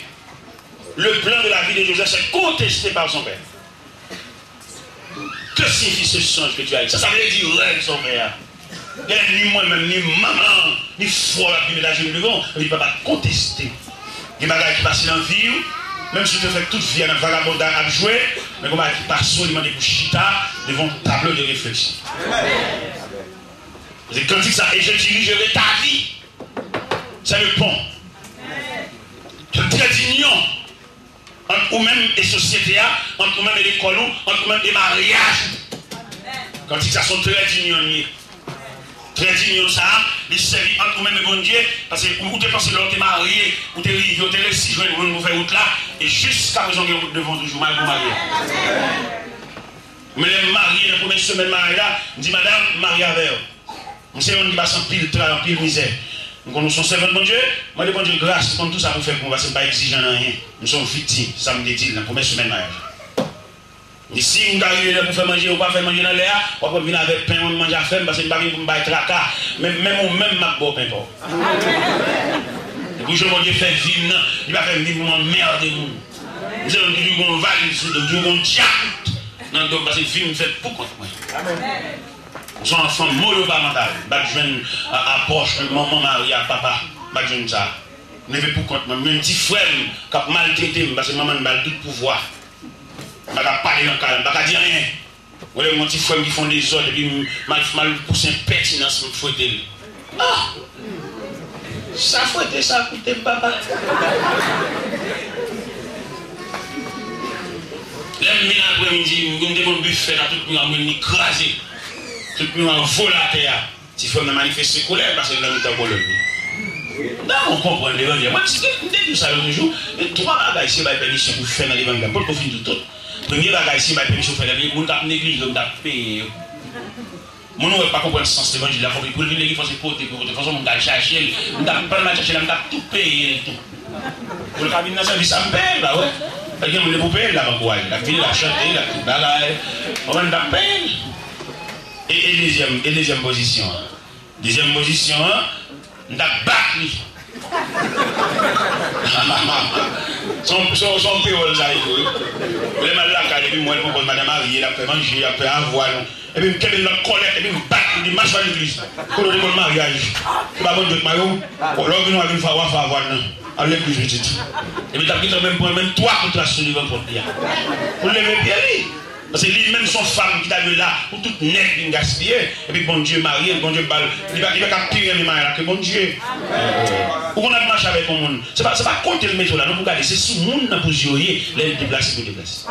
le plan de la vie de Joseph, c'est contesté par son père. Que signifie ce songe que tu as eu? Sa, sa vle di rèv sa w fè a. Genlè ni mwen menm, ni manman, ni frè w ap vin met ajenou devan w, epi papa konteste. Gen bagay ki pase nan vi w, menm si w te fè tout vi a nan vagabonday ap jwe, men gen bagay ki pase w, li mande pou chita devan yon tablo de refleksyon. Se kantik sa, et je dirigerai ta vie. C'est le pont. Se trè dinyon ant ou menm e sosyete a, ant ou menm e lekòl ou, ant ou menm e maryaj ou. Kantik sa se yon trè dinyon li ye. Trè dinyon sa, li sèvi ant ou menm e Bondye, paske ou, ou te panse lè w te marye, ou te rive, ou te resi jwenn moun pou fè wout la, e jiskaprezan w gen wout devan w toujou, malgre w marye. Men lè m marye, nan premye semèn maryaj la, m di, "Madanm, m marye avè w." M se yon moun ki pase anpil travay, anpil mizè. M konn ou se yon sèvant Bondye, mande Bondye gras pou konn tout sa pou fè pou mwen, paske m pa egzijan nan anyen. M se yon viktim, se sa m te di l nan premye semèn maryaj la. M di, "Si m ka rive lè pou fè manje, ou pa fè manje nan lè a, w ap vin avèk pen w, manje a fè m, paske m pa vin pou m bay traka. Men, menm ou menm, m ap ba w pen pa w." E pou jan Bondye fè vi m nan, li pa fè m vin pou m anmède moun. M se yon moun ki toujou gon valiz sou do m, toujou gon dyak nan do m, paske vi m fèt pou kont mwen. M se yon anfan monoparantal. M pa t jwenn a, apwòch manman, mari ak papa. M pa t jwenn sa. M leve pou kont mwen. M jwenn ti frè m k ap maltrete m paske manman m ba l tout pouvwa. M pa ka pale nan kay la, m pa ka di anyen. Ou wè lè m gen yon ti frè m ki fè yon dezòd epi m, m al, m al pouse enpètinans, m fwete l. Ah! Sa fwete sa koute m, papa. Lè m vin aprèmidi, m te gon bifèt a tout miwa mwen li kraze. Tout miwa vole atè a. Ti frè m nan manifeste kolè l pase l nan mitan kolòn li. Non, ou konprann levanjil. Mwen di, m te di w sa lòt jou, gen twa bagay Senyè bay pèmisyon pou fè nan levanjil la. M potko fin di w tout. Premye bagay Senyè bay pèmisyon pou fè nan levanjil, moun k ap neglije yo, m t ap peye yo. Moun ou wè k pa konprann sans levanjil la, fòk li pou l vin legliz, fòk se pote pou pote, fòk se yon moun k al chache l. M t ap, pandan m al chache l la, m t ap tou peye l tou. Pou l ka vin nan sèvis la, m peye l, pa vre? Fè gen moun li pou peye l, l ap ankouraje l, l ap vini, l ap chante, l ap tout bagay. Ou konprann, m t ap peye l. E, e dezyèm, e dezyèm pozisyon an. Dezyèm pozisyon an, m t ap bat li. Se yon, se yon, se yon pewòl sa ye tou, wi. Lè m al lakay, epi m wè l pran pòz madanm marye, l ap fè manje, l ap fè avwal. Epi m kenbe l nan kòlèt, epi m bat li, m di, "Mache al legliz. Kote w te konn maryaj? Se pa Bondye k marye w? Lè w vin, w a vin fè, w a fè avwal nan. Al legliz, pitit." Epi l t ap gentan menm pran menm twa kout rache sou devan pòt li a. Pou l leve pye li. Paske li menm se yon fanm ki ta dwe la pou tout nèg vin gaspiye, epi Bondye marye l, Bondye ba l, li pa, li pa ka pi renmen marye la ke Bondye. Ou konn ap mache avèk yon moun, se pa, se pa kote l mete w la, non, pou gade, se sou moun nan pou zye w ye, lè l deplase pou deplase.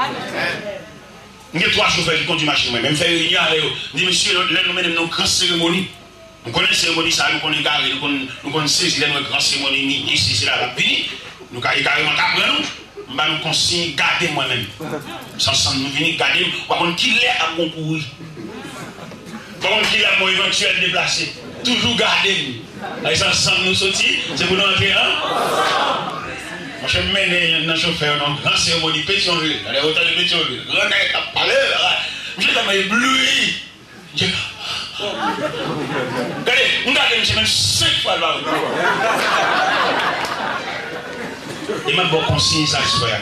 M gen twa chofè ki kondui machin mwen, men m fè reyinyon avè yo, m di, "Mesye, lè nou mennen m nan yon gran seremoni, nou konnen seremoni sa, nou konn egare, nou konn, nou konn sezi lè nou wè gran seremoni, ni, ni, sesi, sela, l ap vini, nou ka egare, m ka pran nou." M ba nou konsiy, gade mwen menm. Se ansanm nou vini, gade m. W pa konn kilè ap gon kouri. W pa konn kilè ap gon evantyèl deplase. Toujou gade m. Ay, se ansanm nou soti, se pou nou antre an. Monchè, m mennen youn nan chofè yo nan yon gran seremoni Petyonvil. Alè, otan de Petyonvil. Gran nèg k ap pale, misye tèlman ebloui. Gade, m gade misye menm senk fwa l pa wè m. E m ap ba w konsiy sa, frè.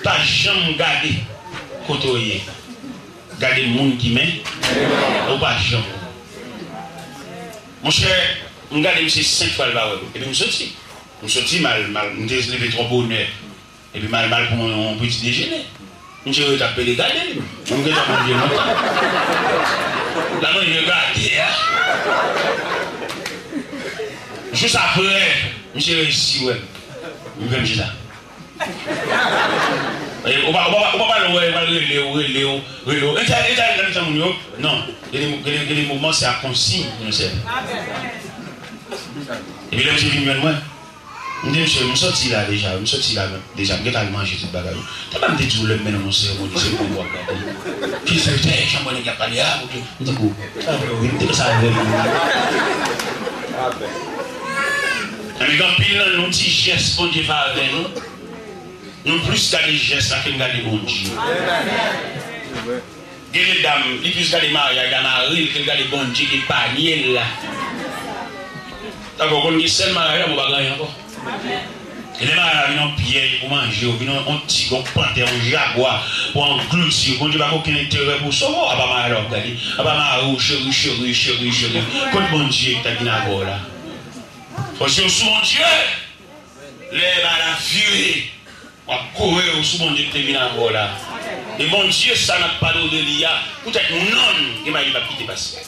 Pa janm gade kote w ye. Gade moun ki men, ou pa janm. Monchè, m gade misye senk fwa l pa wè m. Epi m soti. M soti, m al, m al, m te leve twò bonè. Epi m al, m al pran yon peti dejene. Misye rete ap pede gade li. Mwen m gentan manje lontan. L ap manje gade a. Jis apre, misye resi wè m. M fè m chita. E, ou pa, ou pa, ou pa pale, ou pa pale, rele w, rele w, rele w. E ta, e ta, e ta, moun yo. Non. Gen de, gen de, gen de moman, se a konsiy pou nou sèvi. Epi lè misye vin jwenn mwen, m di, "Mesye, m soti la deja, m soti la deja, m gentan al manje tout bagay yo." Te ban m te di w lè m mennen w nan seremoni, se pou w ap gade. Ki fè tè, jan mwen nèg la pale a, ok. M tankou, sa vre, wi, m te sa vre, wi. Enben, gen anpil nan nou, ti jès Bondye fè avè nou, nou plis gade jès la ke n gade Bondye. Gen de dam, li plis gade maryaj la mari l ke l gade Bondye ki epanye l la. Dakò, ou konn gen sèl maryaj la, bon, pa gen anyen ankò. Gen de maryaj la vin yon pyèj pou manje w, vin yon, yon tig, yon pantè, yon jagwa pou anglouti w. Bondye pa gen okenn enterè pou w sove w, apa maryaj la w ap gade, apa mari w, cheri, cheri, cheri, cheri. Kot Bondye ki ta vin avè w la? Paske w sou Bondye, lè bagay la vire, w ap kore w sou Bondye ki te vin avè w la. E Bondye sa n ap padone li a, poutèt nonm, gen bagay li p ap kite pase.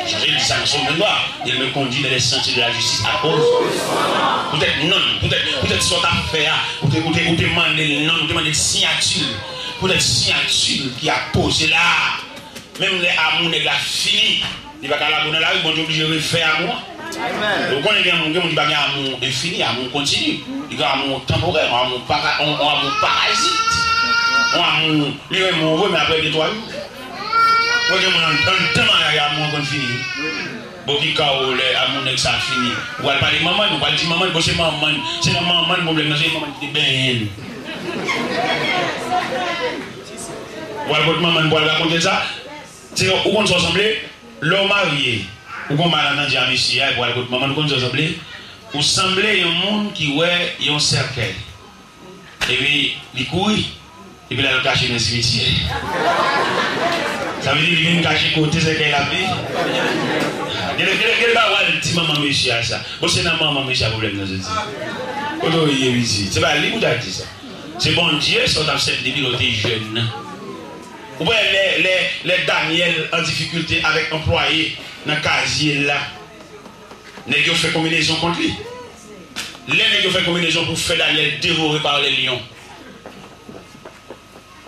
Chonje l di sa nan Sòm venntwa, il me conduit dans les sentiers de la justice à cause. Poutèt nonm, poutèt, poutèt sa w t ap fè a, ou te, ou te, ou te mande l nonm, ou te mande l siyati l, poutèt siyati l ki apoze la a. Menm lè amou nèg la fini, li pa ka lage w nan lari, Bondye oblije refè amou an. Ou konnen gen moun, gen moun ki pa gen amou enfini, amou kontini. Li gen amou tanporè, yon amou para-, yon, yon amou parazit. Yon amou, li renmen w vre, men apre de twa jou. Ou gen moun an, anndan maryaj amou an konn fini. Bon, ki ka w lè amou nèg sa fini? Ou pral pale manman l, ou pral di manman l, bon, se manman l, se nan manman l pwoblèm nan, se manman l ki te benyen l. Ou pral kot manman l pou al rakonte l sa? Se, ou konn sa w sanble? Lè w marye, ou gon malantandi a mesye a, epi w al kot manman l, ou konn sa w sanble? Ou sanble yon moun ki wè yon sèkèy. Epi, li kouri. Epi l al kache nan simityè. Sa vle di li vin kache kote sèkèy la ap viv. Gade, gade, gade ba w al di manman mesye a sa. Bon, se nan manman mesye a pwoblèm nan soti. Kote w ye, mesye? Se pa li pou ta di sa. Se Bondye sa w t ap sèvi depi lè w te jèn nan. Ou wè lè, lè, lè Danyèl an difikilte avèk anplwaye nan kazye l la, nèg yo fè konbinezon kont li. Lè nèg yo fè konbinezon pou fè Danyèl devore par les lions,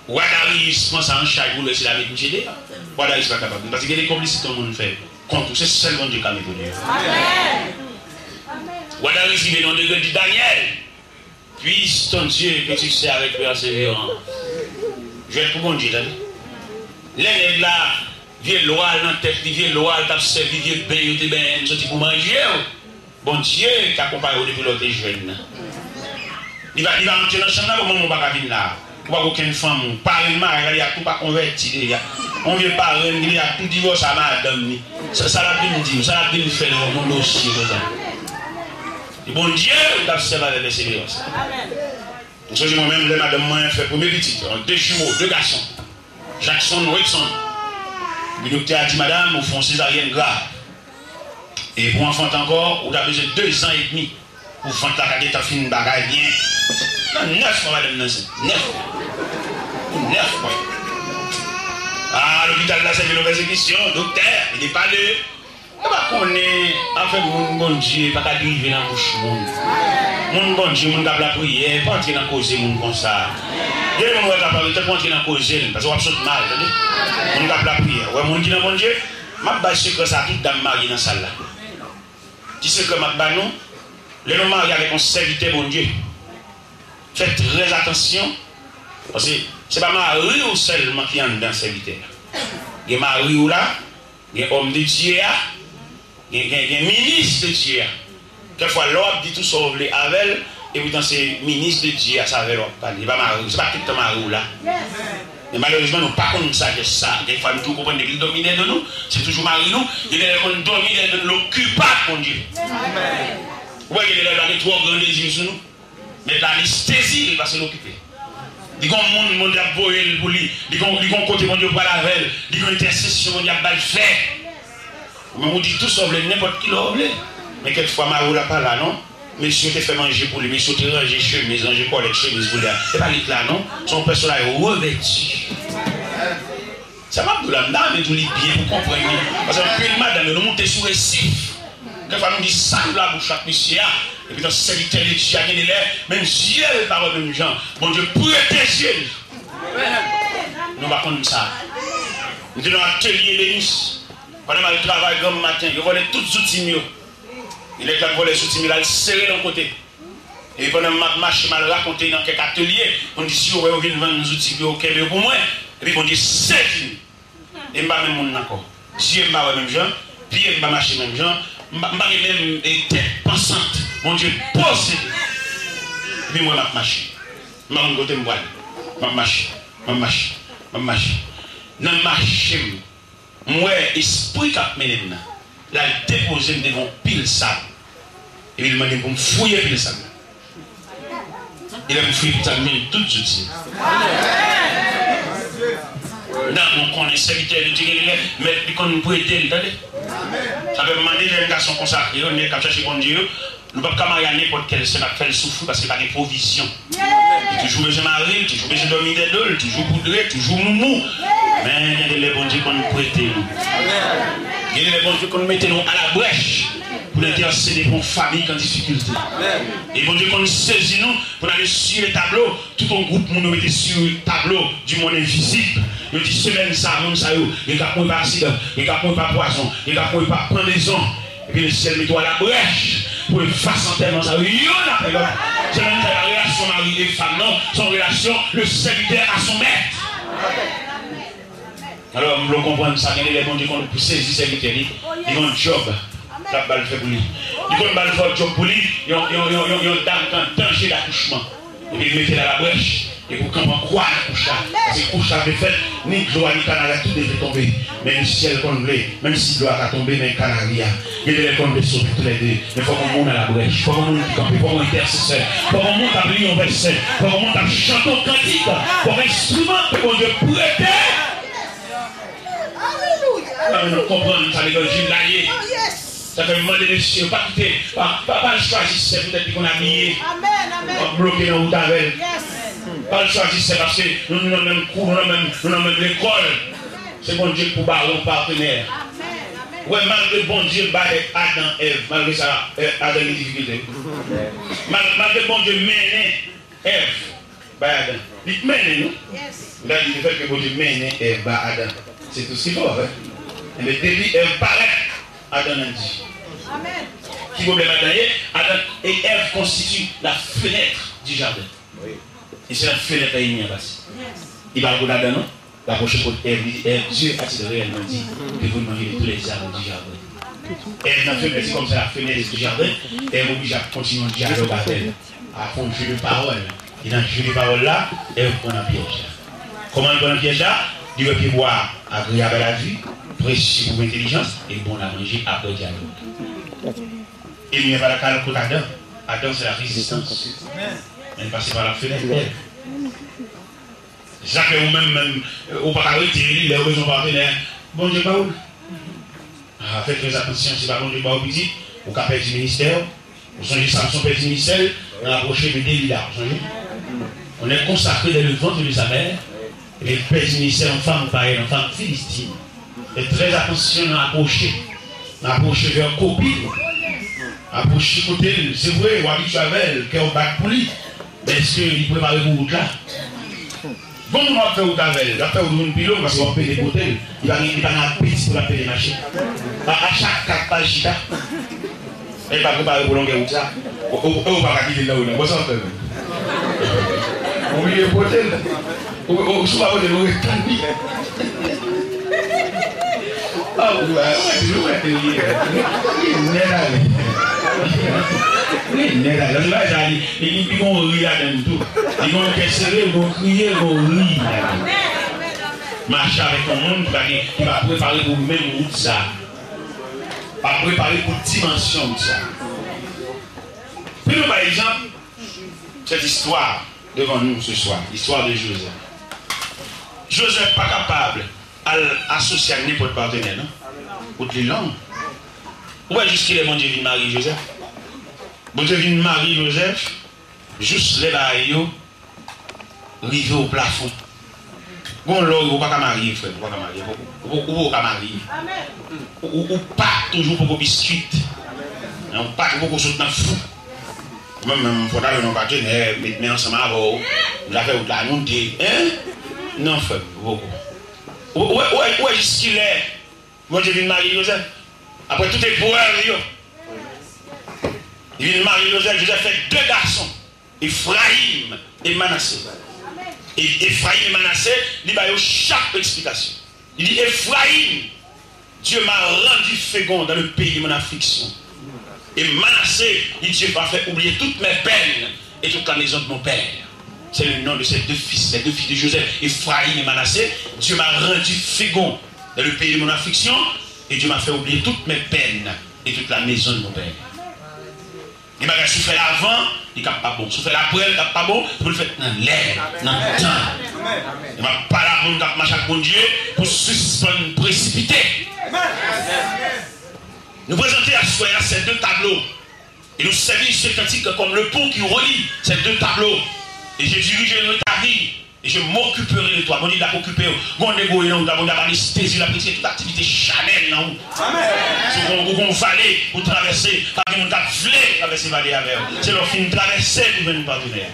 wa Dariyis pran sa an chaj pou l wè si l a met misye deyò. Wa Dariyis pa kapab, paske gen de konplisite yon moun fè kont ou, se sèl Bondye k ka mete w deyò. Wa Dariyis rive nan yon degre, di, Danyèl, Puisse ton Dieu que tu sers avec persévérance. Jwèt pou Bondye, tande. Lè nèg la, vye lwa l nan tèt li, vye lwa l t ap sèvi, vye ben yo te benyen l, soti pou manje w. Bondye k akonpaye w depi lè w te jèn nan. Li va, li va antre nan chanm nan, bon, manman w pa ka vin la. Ou pa gen okenn fanmi, parenn marye la, li ak tou pa konvèti deja. Yon vye parenn ki deja tou divòse a madanm li. Sa, sa l ap vin di w, sa l ap vin fè nan yon dosye konsa? E Bondye, ou t ap sèvi avèk pèseverans. M sonje mwen menm, lè madanm mwen fè premye pitit, de jimo, de gason, Jackson, Wedson. Epi doktè a di, "Madam, ou fè yon sezaryèn grav. E pou w anfante ankò, ou ta bezwen de zan edmi." Pou vant la ka gentan fin bagay byen. Nan nèf mwa, madanm nan ansent. Nèf mwa. Pou nèf mwa. Ah, lopital la sèvi nou pèsekisyon, doktè, li te pale. Yo pa konnen, anfen, moun Bondye pa ka derive nan bouch moun. Moun Bondye, moun k ap lapriyè, pa antre nan koze moun konsa. Gen moun wè k ap pale, tankou antre nan koze l, paske w ap sot mal, tande. Moun k ap lapriyè, wè moun ki nan Bondye, m ap bay sekrè sa a tout dam marye nan sal la. Ti sekrè m ap ba nou, lè nou marye avèk yon sèvitè Bondye, fè trè atansyon, paske se pa mari w sèlman ki anndan sèvitè a. Gen mari w la, gen òm de Dye a, gen, gen, gen minis de Dye a. Kèlkefwa, lè w ap di tout sa w vle avè l, epoutan se minis de Dye a, se avè l w ap pale, se pa mari w, se pa tout tan mari w la. Men malerezman, nou pa konn sajès sa. Dèfwa, nou tou konprann depi l dòmi dèyè do nou, se toujou mari nou. Gen de lè l konn dòmi dèyè do nou, l okipe ak Bondye. Ou wè, gen de lè l pa gen twò gran dezi sou nou. Mèt la anestezi l paske l okipe. Li gon moun Bondye ap voye l pou li. Li gon, li gon kote Bondye pral avè l. Li gon entèsesyon Bondye ap ba l fè. Ou menm ou di tou sa w vle, nenpòt kilè w vle. Men kèlkefwa, mari w la pa la, non. Mesye te fè manje pou li, mesye te ranje chemiz, ranje kòlèt chemiz pou li a. Se pa li k la, non. Se yon pèsonaj revèti. Sa m ap di w la, m ta renmen di w li byen pou w konprann li. Paske anpil madanm yo, nou moute sou resif. Kèlkefwa, nou di sa nou labouch ak mesye a. Epi nan sèvitè de Dye a gen de lè, menm zye l pa wè menm jan. Bondye prete zye l. Nou pa konn sa. Nou te nan atelye Denis. Pandan m al travay granm maten, yo vòlè tout zouti m yo. E nèg la k vòlè zouti m yo, l al sere l yon kote. E pandan m ap mache, m al rakonte nan kèk atelye, moun di si yo wè yo vin vann zouti pou yo kenbe yo pou mwen, epi Bondye sezi m. E m pa menm moun nan ankò. Zye m pa wè menm jan, pye m pa mache menm jan, m pa, m pa gen menm, e, tèt pansant. Bondye poze m. Epi m wè m ap mache. M pa konn kote m pral. M ap mache, m ap mache, m ap mache. Nan mache m, m wè espri k ap mennen m nan, l al depoze m devan yon pil sab. Epi l mande m pou m fouye pil sab la. E lè m fouye pil sab, m jwenn tout zouti. Nan, nou konnen sèvitè de Dye gen lè, mèt li konn prete l, tande. Sa fè m mande jèn gason konsakre yo, nèg k ap chèche Bondye yo, nou p ap ka marye a nenpòt kèl sè k ap fè l soufri paske pa gen pwovizyon. Li toujou bezwen mare, li toujou bezwen dòmi dèyè do l, li toujou boudre, toujou moumou. Men gen de lè Bondye konn prete nou. Gen de lè Bondye konn mete nou alabrèch pou n entèsede pou yon fanmi k an difikilte. E Bondye konn sezi nou pou n ale sou le tablo, tout yon gwoup moun yo mete sou tablo du monde invisible. Yo di semèn sa, moun sa yo, gen k ap mouri pa aksidan, gen k ap mouri pa pwazon, gen k ap mouri pa pandezon. Epi lesyèl mete w alabrèch pou efase antèman sa yo youn apre lòt. Se menm sa la relasyon mari e fanm nan, se yon relasyon le serviteur à son maître. Alò, m vle w konprann sa, gen de lè Bondye konn sezi sèvitè li, li gen yon djòb l ap ba l fè pou li. Li konn ba l fè yon djòb pou li, yon, yon, yon, yon, yon dam ki an danje dakouchman. Epi l mete l alabrèch, epi w kanpe an kwa nan kouch la. Paske kouch la vle fèt, ni dlo a, ni kanari a, tout devle tonbe. Men lesyèl konn vle, menm si dlo a ka tonbe, men kanari a, gen de lè l konn vle sove toulède. Men fòk yon moun alabrèch, fòk yon moun ki kanpe, fòk yon entèsesè, fòk yon moun k ap li yon vèsè, fòk yon moun k ap chante yon kantik, fòk enstriman ke Bondye prete. Alelouya. Ann konprann sa levanjil la ye. Oh, yes. Sa fè m mande mesye yo, pa kite, pa, pa, pa al chwazi sè poutèt li konn abiye. Amèn, amèn. W ap bloke nan wout avè l. Yes. Pa al chwazi sè paske nou, nou nan menm kou, nou nan menm, nou nan menm lekòl. Se Bondye k pou ba w yon patnè. Amèn, amèn. Wè, malgre Bondye bay Adan Èv, malgre sa, eh, Adan gen difikilte. Mal-, malgre Bondye mennen Èv bay Adan. Li t mennen nou. Yes. Gade, lefètke Bondye mennen Èv bay Adan, c'est tout ce qu'il faut, hein. Enben, depi Èv parèt, Adan nan di. Amèn. Ki pwoblèm Adan ye? Adan et Ève constituent la fenêtre du jardin. Wi. E se nan fenèt la enmi an pase. Yes. Li pa al kot Adan, non. L apwoche kot Èv, li di, Èv, Dieu a-t-il réellement dit que vous ne mangerez de tous les arbres du jardin? Èv nan feblès, se kòmsi la fenêtre du jardin, Èv oblije ap kontinye yon dyalòg avè l. Ap fè yon jeu de parole. E nan jeu de parole la, Èv pran nan pyèj la. Kòman l pran nan pyèj la? Li wè pyebwa a agreyab à la vue, précieux pour intelligence, e bon à manger après dyalòg. Enmi an pa t ka al kot Adan. Adan, c'est la résistance. Men l pase pa la fenèt, Èv. Sa fè ou menm, menm, ou pa ka rete li, lè ou bezwen yon patnè, Bondye ba ou l. Ah, fè trè atansyon, si pa Bondye ba ou pitit, ou ka pèdi ministè w. Ou sonje Samson pèdi ministè l nan apwoche de Delila, ou sonje? On est consacré dès le ventre de sa mère, epi l pèdi ministè yon fanm payèn, yon fanm filistine. Fè trè atansyon nan apwoche, nan apwoche vè kopin, apwoche kote l, se vre, ou abitye avè l, kè w bat pou li, men èske li prepare pou wout la? Bon, moun w ap fè wout avè l, l ap fè wout vin pi long, paske w ap pede pote l. Li pa gen, li pa gen apeti pou l ap pede mache. A, a chak kat pa l chita. E pa prepare pou longè wout sa. Ou, ou, ou pa ka kite l nan wout la. Bon, sa w ap fè menm? Ou bliye pote l. Ou, ou, si w pa pote l, ou ret tann li. Ah, ou wè, ou wè, ou wè, li, li nèt ale. Li nèt ale. Li, li, li gon ri ladan l tou. Li gon kè sere, li gon kriye, li gon ri ladan l. Mache avèk yon moun ki pa gen, ki pa prepare pou menm wout sa. Pa prepare pou dimansyon wout sa. Pou nou bay egzanp, cette histoire devant nous ce soir, l'histoire de Joseph. Joseph pa kapab al asosye ak nenpòt patenè, non. Wout li long. Ou wè jis kilè Bondye vin marye Joseph? Bondye vin marye Joseph jis lè bagay yo rive o plafon. Gon lè ou pa ka marye, frè, ou pa ka marye, ou, ou, ou poko ka marye. Ou, ou, ou pa toujou poko biskwit. Ou pa toujou poko sot nan fou. Mwen menm, fò ta jwenn yon patenè, met men ansanm avè w. Nou ta fè wout la nou de, en? Non, frè m, poko. Ou, ou, ou, ou wè jiskilè Bondye vin marye Jozèf? Apre tout eprèv yo, li vin marye Jozèf. Jozèf fè de gason, Efrayim e Manase. E Efrayim e Manase, li ba yo chak eksplikasyon. Li di, Efrayim, Dieu m'a rendu fécond dans le pays de mon affliction. Et Manassé, il dit, Dieu m'a fait oublier toutes mes peines et toute la maison de mon père. C'est le nom de ces deux fils, les deux fils de Joseph, Éphraïm et Manassé. Dieu m'a rendu fécond dans le pays de mon affliction, et Dieu m'a fait oublier toutes mes peines et toute la maison de mon père. Gen bagay si w fè l avan, li k ap pa bon. Si w fè l apre, li k ap pa bon. Se pou l fèt nan lè, nan tan. E m ap pale ak moun k ap mache ak Bondye pou sispann presipite. Nou prezante aswè a ces deux tableaux. Et nous servir ce cantique comme le pont qui relie ces deux tableaux. Et je dirigerai ta vie. E je m'occuperai de toi. Bondye ap okipe w. Gon nèg ou ye nan wout la, Bondye ap anestezi, l ap retire tout aktivite chanèl nan ou. Si w gon, ou gon vale pou travèse, pa gen moun k ap vle travèse vale avè w. Se lè w fin travèse pou jwenn patenè.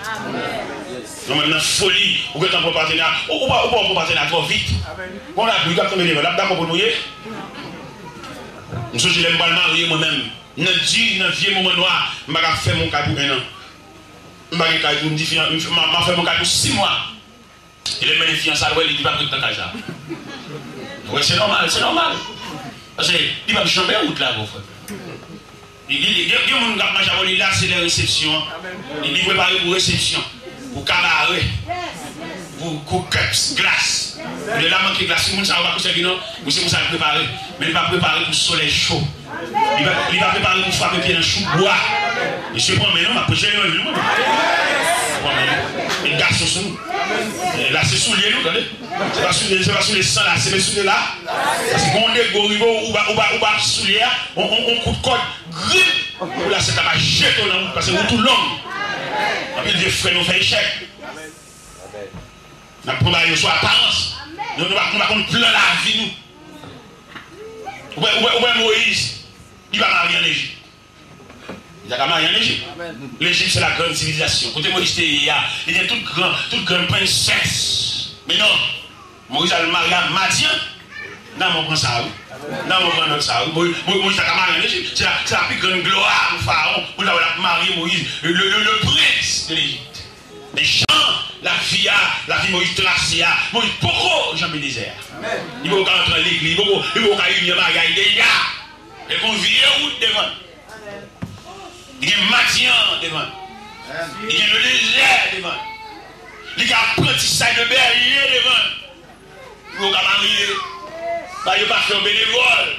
Non, menm nan foli, ou gentan pran patenè a. Ou, ou pa, ou pa pran patenè a twò vit. Bon, lapli k ap tonbe devan, l ap dakò pou nou ye. M sonje lè m pral marye mwen menm. Nan di, nan vye moman nwa, m pa ka fèmen yon kay pou en an. M pa gen kay pou m di fi an, m, m, m ap fèmen yon kay pou sis mwa. E lè m mennen fi an sa l wè, li di pa pou ret nan kay sa. Wè, se nòmal, se nòmal. Paske li p ap janm wè wout la, bon frè. Li, li, li, gen, gen moun k ap mache avè w, li la, se lè resepsyon an. Li, li prepare pou resepsyon, pou kabare, pou kou kèks glas. Lè la manke glas, moun sa yo pa pou sèvi non. Misye pou sa l prepare. Men li pa prepare pou solèy cho. Li pa, li pa prepare pou frape pye nan chou bwa. Mesye pran men non, m ap preche levanjil mwen. Pran men non. E gason sou nou. E lase soulye nou, tande. Se pa soulye, se pa soulye san lase, men soulye la. Paske gon degre rive, ou pa, ou pa, ou pa soulye a, on, on, on kout kòd, grip. Pou lase ta pa jete w nan wout, paske wout ou long. Anpil vye frè nou fè echèk. N ap pran bagay yo sou aparans. Nou, nou pa, nou pa konn plan lavi nou. Ou wè, ou wè, ou wè Moyiz, li pa marye ann Ejip. Li ta ka marye ann Ejip. Lejip, se la grande civilisation. Kote Moyiz te ye a, li gen tout gran, tout grann prensès. Men non, Moyiz al marye a Madyan. Nan mwen pran sa, wi. Nan mwen pran nòt sa, wi. Moyiz, Moyiz ta ka marye ann Ejip. Se la, se la pi grann glwa pou Farawon. Pou l ta wè l ap marye Moyiz, le, le, le prince de l'Égypte. Men jan lavi a, lavi Moyiz trase a, Moyiz poko janbe dezè a. Li poko ka antre nan legliz, li poko, li poko ka ini an bagay deja. Li gon vye wout devan l. Li gen Madyan devan l. Li gen ledezè devan l. Li gen aprantisaj de bèje devan l. Pou yo ka marye. Ba yo pa fè yo benevòl.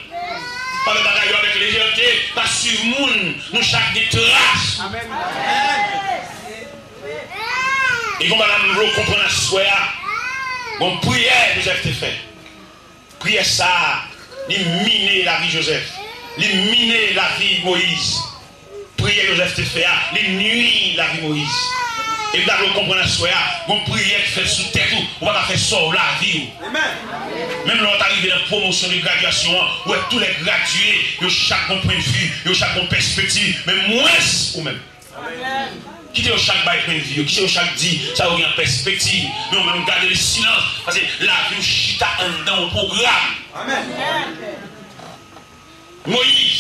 Pa fè bagay yo avèk lejète. Pa swiv moun. Nou chak gen tras. E konpa la m vle w konprann aswè a. Gon priyè Jozèf te fè. Priyè sa a, li mine lavi Jozèf. Li mine lavi Moyiz. Priyè Jozèf te fè a, li nui lavi Moyiz. E m ta vle w konprann aswè a, gon priyè ki fèt sou tèt ou, ou pa ka fè sa w lavi w. Menm lè w ta rive nan pwomosyon de gradyasyon an, ou wè tou lè gradye, yo chak gon pwennvi, yo chak gon pèspektiv, men mwens ou menm. Kite yo chak bay pwennvi yo, kite yo chak di sa yo gen an pèspektiv. Men ou menm gade le silans, paske lavi w chita anndan yon pwogram. Moyiz,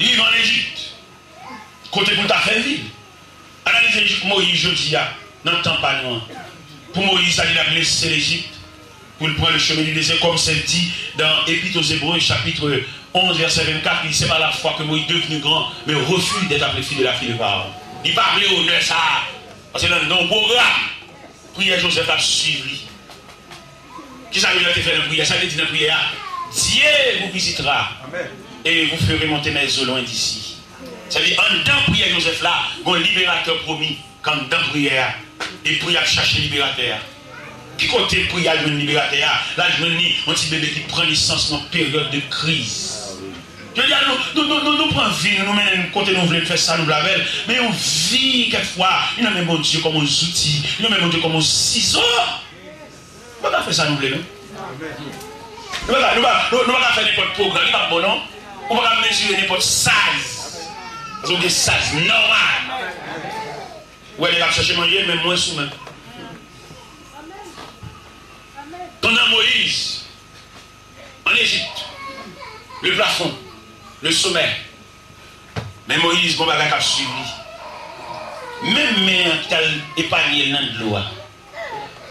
li rive ann Ejip, kote pou l ta fè vi l. Analize Ejip Moyiz jodi a, nan tan pa nou an. Pou Moyiz, sa li t ap lese Lejip, pou l pran le chemen du désert, comme c'est dit dans Épître aux Hébreux, chapitre onze, verset vingt-quatre, li di, c'est par la foi que Moïse, devenu grand, mais refuse d'être appelé fils de la fille de Pharaon. Li pa vle onè sa a, paske l anndan yon pwogram. Priyè Jozèf ap swiv li. Kisa Jozèf te fè nan priyè? Sa li te di nan priyè a? Dieu vous visitera et vous ferez monter mes os loin d'ici. Sa vle di, anndan priyè Jozèf la, gon liberatè pwomi k anndan priyè a. E priyè ap chache liberatè a. Ki kote priyè al jwenn liberatè a? L al jwenn li, yon ti bebe ki pran nesans nan peryòd de kriz. Jodi a, nou, nou, nou, nou, nou pran vi nou, nou mennen l kote nou vle, nou fè sa nou vle avè l. Men yon vi, kèk fwa, li nan men Bondye kòm yon zouti, li nan men Bondye kòm yon sizo. Nou pa ka fè sa nou vle, non. Nou pa ka, nou pa, nou, nou pa ka fè nenpòt pwogram, li pa bon, non. Ou pa ka mezire nenpòt size. Ou gen saz nòmal. Ou wè nèg ap chèche manje, men mwen sou men. Pandan Moyiz, ann Ejip, le plafon, le somè. Men Moyiz, gon bagay k ap swiv li. Menm men an ki t al epanye l nan dlo a.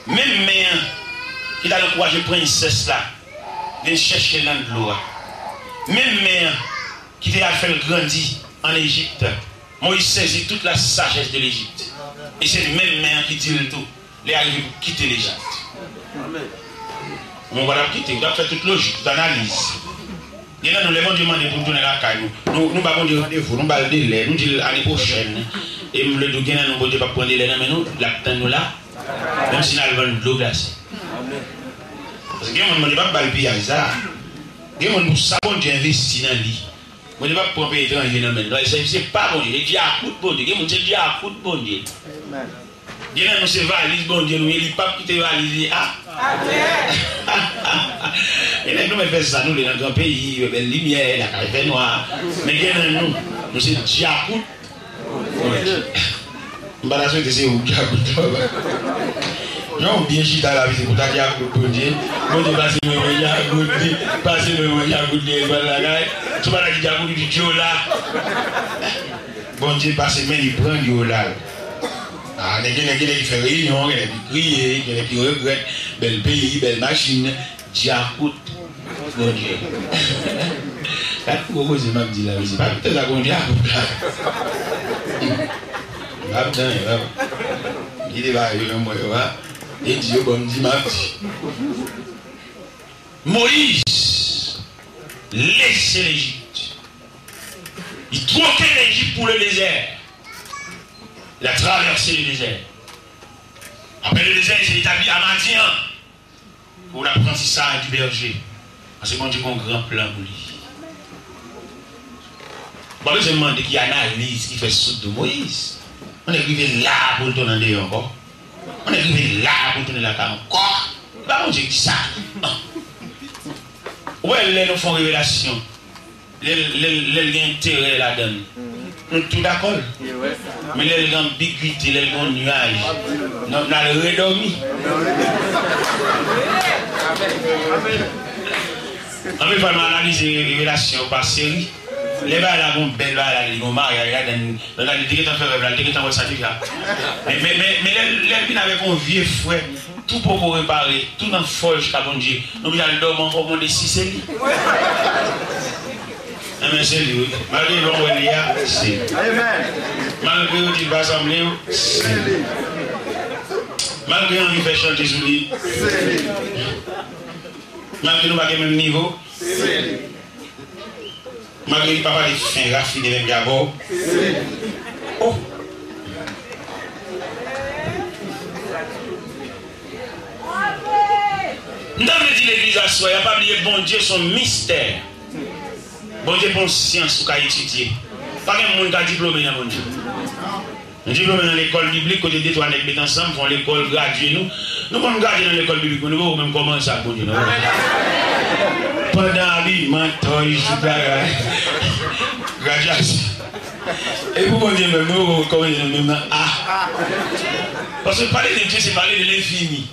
Menm men an ki t al ankouraje prensès la vin chèche l nan dlo a. Menm men an ki te al fè l grandi ann Ejip. Moyiz sezi tout la sajès de Lejip. E se menm men an ki di l tou, lè a rive pou kite Lejip. Ou pa t ap kite, ou t ap fè tout lojik, tout analiz. Gen nan nou, lè Bondye mande pou nou tounen lakay nou, nou, nou ba Bondye randevou, nou ba l delè, nou di l ane pwochèn. E m vle di w, gen nan nou, Bondye p ap pran delè nan men nou, l ap tann nou la. Menm si n al vann dlo glase. Paske gen moun, Bondye p ap ba l piyaj sa. Gen moun, pou sa Bondye envesti nan li, Bondye p ap pran peyi etranje nan men l. Se, se pa Bondye, se dyakout Bondye. Gen moun, se dyakout Bondye. Gen nan nou, se valiz Bondye nou ye, li p ap kite valiz li a. Gen nèg nou mèt fè sa nou vle nan gran peyi, bèl limyè, lakay fè nwa. Men gen nan nou, nou se dyakout. M pa ta swete se ou k dyakout, papa. Jan w byen chita la, se pou ta dyakout Bondye. Bondye pase mwen, mwen dyakout li. Pase mwen, mwen dyakout li, e pral lakay. Si w pa ta ki dyakout, ou di dyola. Bondye pase men li pran dyola l. Ah, nèg, gen nèg, gen nèg ki fè reyinyon, gen nèg ki kriye, gen nèg ki regrèt. Bèl peyi, bèl machin. Dyakout Bondye. Gad gwo koze m ap di la, mesye. Pa kite sa gon dyakout la. M ap tann, papa. Kite bagay yo nan mwen yo a. E di yo, bon, m di, m ap di. Moyiz lese Lejip. Li twoke Lejip pou le dezè. Il a traversé le désert. Après le désert, il s'est établi à Madian, pour l'apprentissage du berger. Paske Bondye gen yon gran plan pou li. Ou pa bezwen mande ki analiz ki fè sot do Moyiz. Yon nèg rive la pou l tounen andeyò ankò. Yon nèg rive la pou l tounen lakay ankò. E pa Bondye ki di sa. Ou wè, lè nou fè yon revelasyon, lè l, lè l, lè l gen enterè ladan l, nou tou dakò l. Men lè l gen anbigite, lè l gen yon nyaj, n, n al redòmi. Anpil fwa, nou analize revelasyon yo pa seri. Lè bagay la gen yon bèl bagay la, li gen yon maryaj ladan l, lè l te gentan fè rèv la, li te gentan wè sa deja. Men, men, men, men lè, lè l vin avèk yon vye frè, tou poko repare, tou nan fòl jiska Bondye, nou vin al dòmi ankò, konnen si se li. Enben, se li, wi. Malgre lè w wè li a, se li. Malgre yo di l pa sanble w, se li. Malgre anvi fè chante sou li, se li. Malgre nou pa gen menm nivo, se li. Malgre li pa pale fen rafine menm jan avè w. Oh! M ta vle di legliz aswè a, pa bliye Bondye se yon mistè. Bondye pa yon syans ou ka etidye. Pa gen moun ka diplome nan Bondye. Nou diplome nan lekòl biblik, kote de twa nèg met ansanm, fè yon lekòl, gradye nou. Nou konn gradye nan lekòl biblik, men nou poko menm kòmanse ak Bondye, non. Pandan abiman, tòy, tout bagay. Gradyasyon. E pou Bondye menm, nou poko kòmanse nou menm nan A. Paske pale de Dye, se pale de lenfini.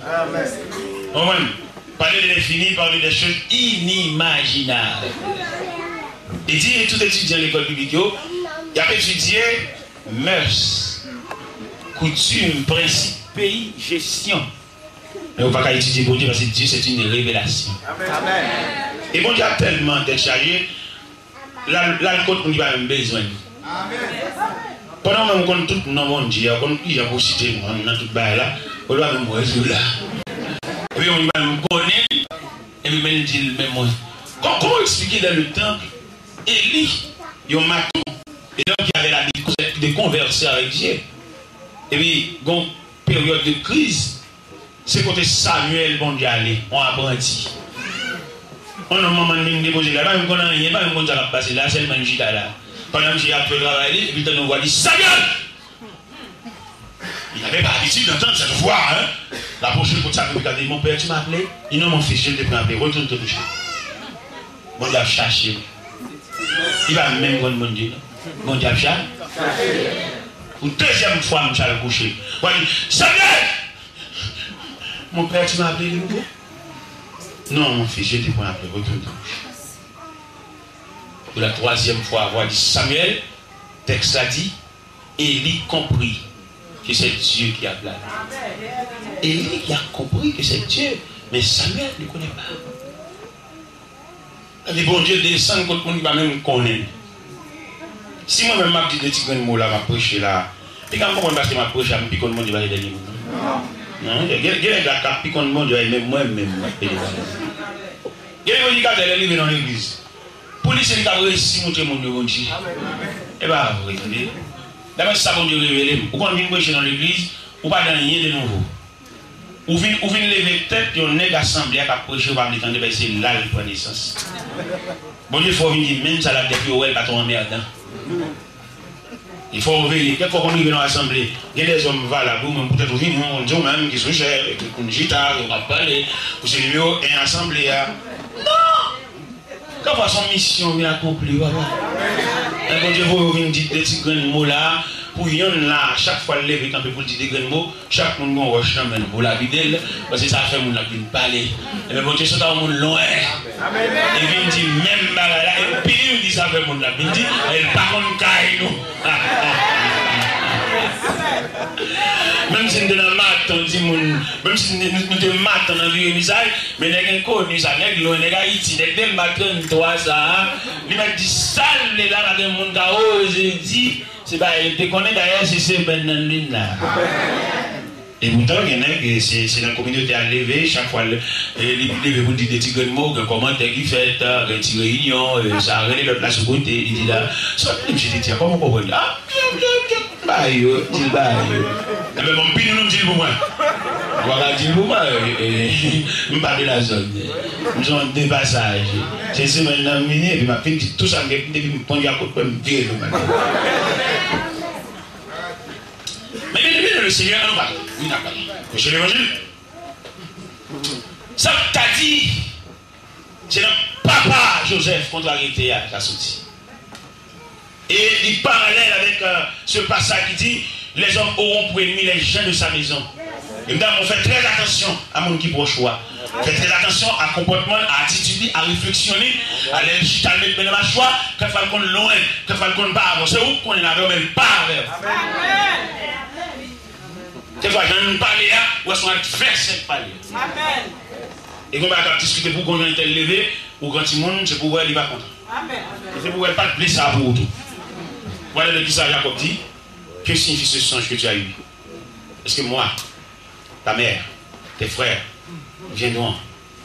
Konprann? Parler de l'infini, parler des choses inimaginables. Li di tout etidyan lekòl biblik yo, y ap etidye mœurs, coutumes, principes, pays, gestion. Men yo pa ka etidye Bondye, paske Dieu, c'est une révélation. E Bondye ap tèlman tèt chaje, l al, l al kot moun ki pa menm bezwen li. Pandan w menm ou konn tout non Bondye a, ou konn kijan pou w site non nan tout bagay la, ou pa menm wè sou la. Epi yon moun ki pa menm konnen l, epi men l di l, men mwen. Kò-, kòman w eksplike dans le temple, Élie, yon maton, et l'homme qui avait l'habitude de converser avec Dieu, epi gon peryòd de kriz, se kote Samyèl Bondye ale, yon apranti. Yon nonm manman l vin depoze l la, li pa menm konn anyen, li pa menm konn sa k ap pase la, sèlman li chita la. Pandan misye ap fè travay li, epi l tande yon vwa di, Samyèl! Il n'avait pas l'habitude d'entendre cette voix, hein. L apwoche l kot Samyèl, li gade, Mon père, tu m'as appelé? Li, Non, mon fils, je ne t'ai point appelé. Retourne te coucher. Bondye ap chache l. Li pa menm konn Bondye, non. Bondye ap chache. Pou dezyèm fwa, m chal kouche. Mwen di, Samyèl! Mon père, tu m'as appelé de nouveau? Non, mon fils, je t'ai point appelé, retourne te coucher. Pou la twazyèm fwa, vwa di, Samyèl, tèks la di, Élie comprit que c'est Dieu qui appelait. Élie qui a compris que c'est Dieu, mais Samuel ne connaît pas. Sa di Bondye desann kot moun ki pa menm konnen. Si mwen menm m ap di de ti grenn mo la, m ap preche la, li ka m konprann paske m ap preche a, m pi konn Bondye pase dènye moun nan. Non, gen, gen nèg la k ap pi konn Bondye pase menm mwen menm m ap pede pale. Gen predikatè lè l rive nan legliz, pou li se li k ap resi moutre moun yo Bondye. E pa vre, tande. Daprè sa Bondye revele m, ou konn vin preche nan legliz, ou pa gen anyen de nouvo. Ou vin, ou vin leve tèt yon nèg asanble a k ap preche, ou pa vle tande, paske se la l pran nesans. Bondye fè w vin di menm sa l ap di, epi ou wè l pa twò anmèdan. Li fè w veye. Kèk fwa w konn rive nan asanble, gen de zòm valab, ou menm poutèt ou vini, ou konn di w menm ki sou chèf, epi konn chita, ou ap pale, ou se nimewo en asanble a. Non! Kèk fwa se yon misyon w vin akonpli, papa. Men Bondye voye w vin di de ti grenn mo la, pou yonn la, chak fwa l leve kanpe pou l di de grenn mo, chak moun gen yon wòch nan men l pou lapide l, paske sa fè moun ap vin pale. Ebyen, Bondye sot a yon moun lwen, li vin di menm bagay la, epi li di sa fè moun ap vin di, men l pa konn kay nou. Menm si n te nan maton, timoun, menm si n, nou, nou te maton nan vire vizaj, men nèg enkoni sa, nèg lwen, nèg Ayiti, nèg Dèlma trannntwa sa a, li mèt di sa l vle la, pa gen moun ka oze di, se pa, li te konnen dayè se semèn nan li la. E poutan, gen nèg, e se, se nan kominote a l leve, chak fwa l, e li leve pou l di de ti grenn mo, gen kòmantè ki fèt, gen ti reyinyon, e sa rele lòt la sou kote, li di la, sa w di, misye te di a, kòman w konprann li? A, byen, byen, byen, m ba yo, di l ba yo. Enben, bon, m pini nou, m di l pou mwen. Ou pa ka di l pou mwen, e, e, m pa de la zòn. M se yon depasaj. Se semèn nan m vini, epi m ap vin di tou sa m gen, depi m pran Dyakout, m vire do m ale. Men byeneme nan le Senyè, ann nou pale. Wi, n ap pale. Preche levanjil. Sa m ta di, se nan papa Joseph kontraryete a sa soti. E li paralèl avèk, euh, ce passage ki di, les hommes auront pour ennemis les gens de sa maison. E m ta di nou fè trè atansyon a moun ki pwòch ou a. Fè trè atansyon a konpòtman l, a atitid li, a refleksyon li, a lè l chita l met men nan machwa, kèk fwa l konn lwen, kèk fwa l konn pa avè w. Se ou k konnen l avè w, men l pa avè w. Kèk fwa, jan l pale a, ou wè se yon advèsè k pale. E gen yon bagay k ap diskite pou w, gen yon entèl leve, ou gran timoun, se pou w wè li pa kontan. E se pou w wè l pa t vle sa pou ou tou. Vwala de kisa Jakòb di, Que signifie ce songe que tu as eu? Est-ce que moi, ta mère, tes frères viendront?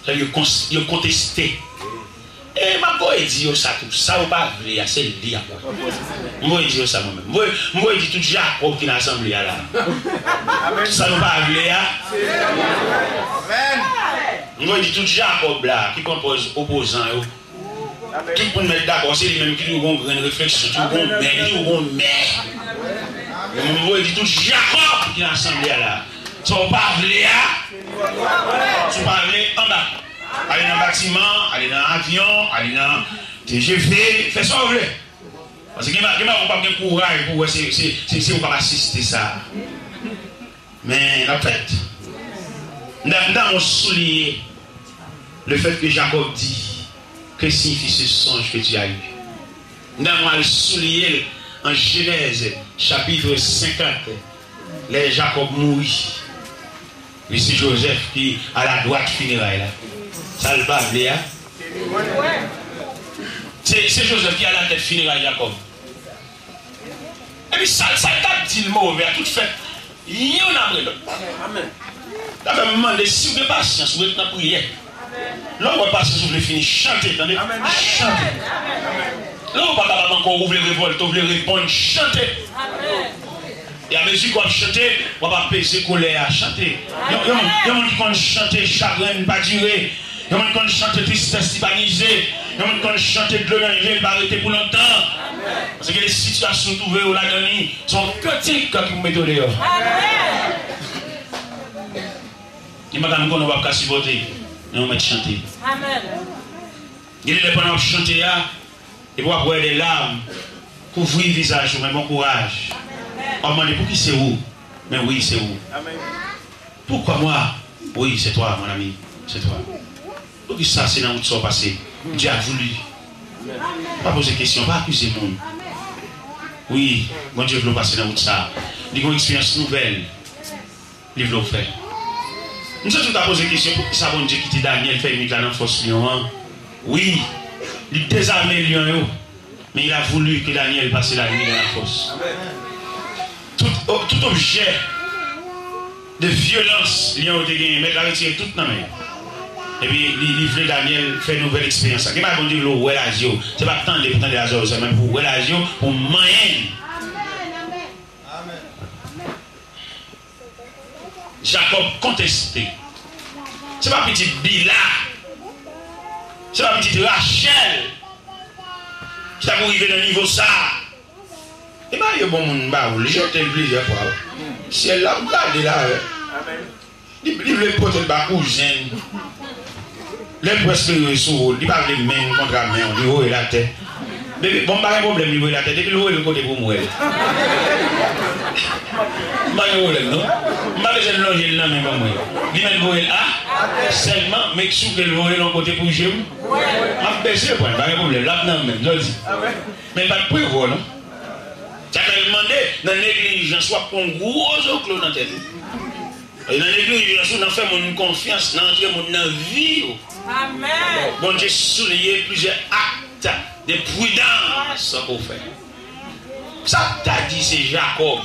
Sa yo kons-, yo konteste. E m ap voye di yo sa tou. Sa yo pa vle a, se li y ap wè. M voye di yo sa mwen menm. M voye, m voye di tout Jakòb ki nan asanble a la. Sa yo pa vle a. M voye di tout Jakòb la ki pran pòz opozan yo. Tout moun mèt dakò, se li menm ki dwe gen yon grenn refleksyon, ki dwe gen yon mè, ki dwe gen yon mè. Men mwen voye di tout Jakòb ki nan asanble a la. Sa w pa vle a, si w pa vle, anba. Ale nan batiman, ale nan avyon, ale nan T G V, fè sa w vle. Paske gen, gen moun k ap gen kouraj pou wè se, se, se, se ou k ap asiste sa. Men l ap fèt. M ta, m ta renmen souliye le fait que Jacob dit, Que signifie ce songe que tu as eu? M ta renmen al souliye l an Jenèz, chapit senkant, lè Jakòb mouri. Li se Jozèf ki aladwat fineray la. Sa l pa vle a. Se, se Jozèf ki alatèt fineray Jakòb. Epi sa, sa l t ap di l move a, tout fèt, youn apre lòt. Sa fè m mande, si w gen pasyans, ou ret nan priyè. Lè w wè pasyans ou vle fini, chante, tande. Chante. Lè w pa kapab ankò, ou vle revòlte, ou vle reponn, chante. E amezi ke w ap chante, w ap apeze kolè a. Chante. Yon, yon, yon moun ki konn chante, chagren pa dire. Yon moun konn chante tristès li pa nize. Yon moun konn chante dlo nan je l pa rete pou lontan. Paske gen de sitiyasyon w twouve w ladan li, se yon kantik ki pou mete w deyò. Li pa ka, m konnen w p ap ka sipòte, men w mèt chante. Gen de lè pandan w ap chante a, epi w ap wè de lam Ouvri vizaj ou, men bon kouraj. W ap mande, "Pouki se ou?" Men wi, se ou. Pourquoi moi? Oui, c'est toi, mon ami. C'est toi. Poukisa se nan wout sa w pase? Dieu a voulu. Pa poze kesyon, pa akize moun. Wi, Bondye vle w pase nan wout sa. Li gen yon eksperyans nouvèl li vle w fè. M santi w ta poze kesyon, poukisa Bondye kite Danyèl fè nwit la nan fòs lyon an? Wi, li dezame lyon yo, men il a voulu que Daniel passe la nuit dans la fosse. Tout, o- tout objè de vyolans lyon yo te genyen, mèt la retire tout nan men yo. Epi li, li vle Danyèl fè nouvèl eksperyans la. Gen bagay Bondye vle w wè lajè w. Se pa tande pou tande lajè w sèlman, pou w wè lajè w, pou w manyen l. Jakòb konteste. Se pa pitit Bila, se pa pitit Rachèl ki ta pou rive nan nivo sa a. E ba yo bon moun ba ou, li jete l plizyè fwa. Syèl la ap gade l avè. Li, li vle pote l ba kouzen l. Lè l prèske rive sou ou, li pa vle menm kontra men w, li voye l atè. Depi, bon, m pa gen pwoblèm, li voye l atè. Depi l voye l kote pou m wè l. M pa gen pwoblèm, non. M pa bezwen l lonje l nan men ban mwen. Li menm voye l a, sèlman, make sure ke l voye l yon kote pou je m. M ap bese pran l, pa gen pwoblèm. L ap nan men m, jodi. Men l pa t prevwa, non. Sa fè l mande, nan neglijans, w ap pran yon gwo zoklo nan tèt ou. E nan neglijans ou, nan fè moun konfyans, nan antre moun nan vi ou. Amèn. Bondye souliye plizyè ak de pridans ke w fè. Sa ta di se Jakòb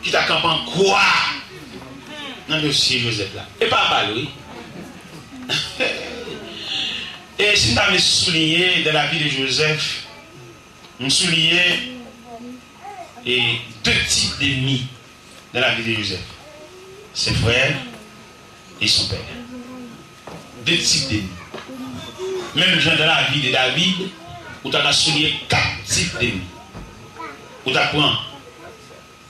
ki ta kanpe an kwa nan dosye Jozèf la. E pa mal, wi. E si m ta vle souliye dans la vie de Joseph, m souliye e de tip dènmi dans la vie de Joseph. Ses frères et son père. De tip dènmi. Menm jan dans la vie de David, ou ta ka souliye kat tip dènmi. Ou ta pran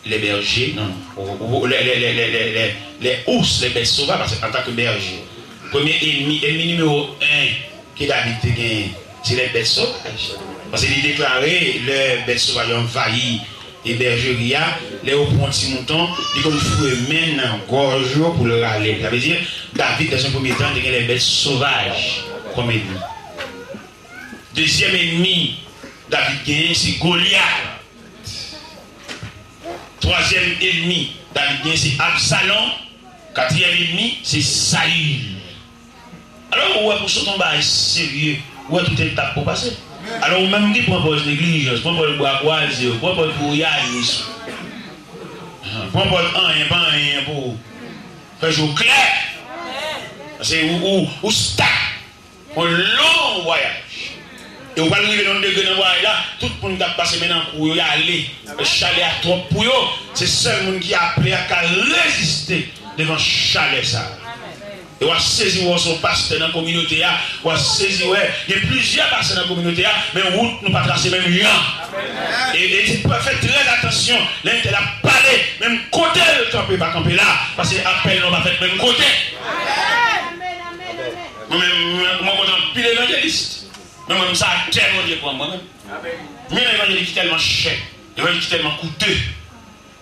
les bergers, non, non. Ou- ou- les, les, les, les, les, les ours, les bêtes sauvages, paske antanke bèje, premye ènmi, ènmi nimewo en ke David te genyen, se lè bèt sovaj. Paske li deklare lè bèt sovaj yo anvayi e bèjeri a, lè yo pran ti mouton, li konn foure men l nan gòj yo pou l rale l. Sa vle di, David, dans un premier temps, te gen lè bèt sovaj kòm ènmi. Dezyèm ènmi David genyen, se Golyat. Twazyèm ènmi David genyen, se Absalon. Katriyèm ènmi, se Sayil. Alò, ou wè pou sot yon bagay serye, ou wè tout etap pou pase. Alò, ou menm ki pran pòz neglijans, pran pòz bra kwaze, pran pòz pou w yalis, pran pòz anyen pa anyen pou w fè je w klè. Paske ou, ou, ou stak. Yon long vwayaj. E ou pral rive nan yon degre nan vwayaj la, tout moun k ap pase men nan kou yo, y ale. Chalè a twòp pou yo. Se sèl moun ki aple a k ka reziste devan chalè sa a. E w a sezi wè w se yon pastè nan kominote a, w a sezi wè gen plizyè pastè nan kominote a, men wout nou pa trase menm jan. E, e fè trè atansyon lè entèl ap pale, menm kote l kanpe pa kanpe la, paske apèl nou pa fèt menm kote. Mwen menm, mwen, mwen kontan anpil evanjelis. Men mwen menm sa atè Bondye pran mwen menm. Mwen menm evanjelis ki tèlman chè, evanjelis ki tèlman koute.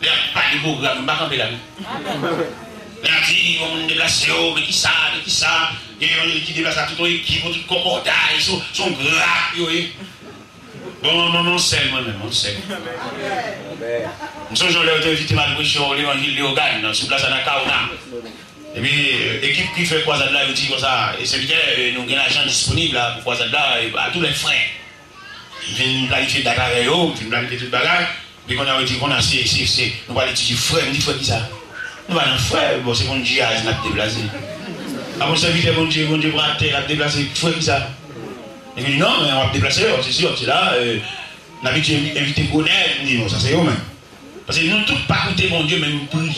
Lè y ap pale pwogram, m pa kanpe la non. Lè y ap di yon moun deplase yo, men kisa, men kisa. Gen evanjelis ki deplase ak tout yon ekip, tout konkòday, se, se yon grap yo ye. Bon, non, non, sèl mwen menm, non, sèl. M sonje yon lè yo te envite m al preche yon levanjil Leyogàn, sou plas Anacaona. Epi, ekip ki fè kwazad la, yo di konsa, e sèvitè, e, nou gen lajan disponib la pou kwazad la, e, à tous les frais. M fin planifye dat avè yo, m fin planifye tout bagay. Epi kounye a, yo di, kounye a, se, se, se, nou pral etidye frè. M di, frè kisa? Nou pa nan frè, bon, se konn djiyaz n ap deplase. A bon, sèvitè Bondye, Bondye pran atè, n ap deplase, frè kisa? Epi, non, men w ap deplase yo, se si, se la, e, n ap etidye, envite gwo nèg, m di, non, sa se yo menm. Paske nou tout pa koute Bondye menm pri.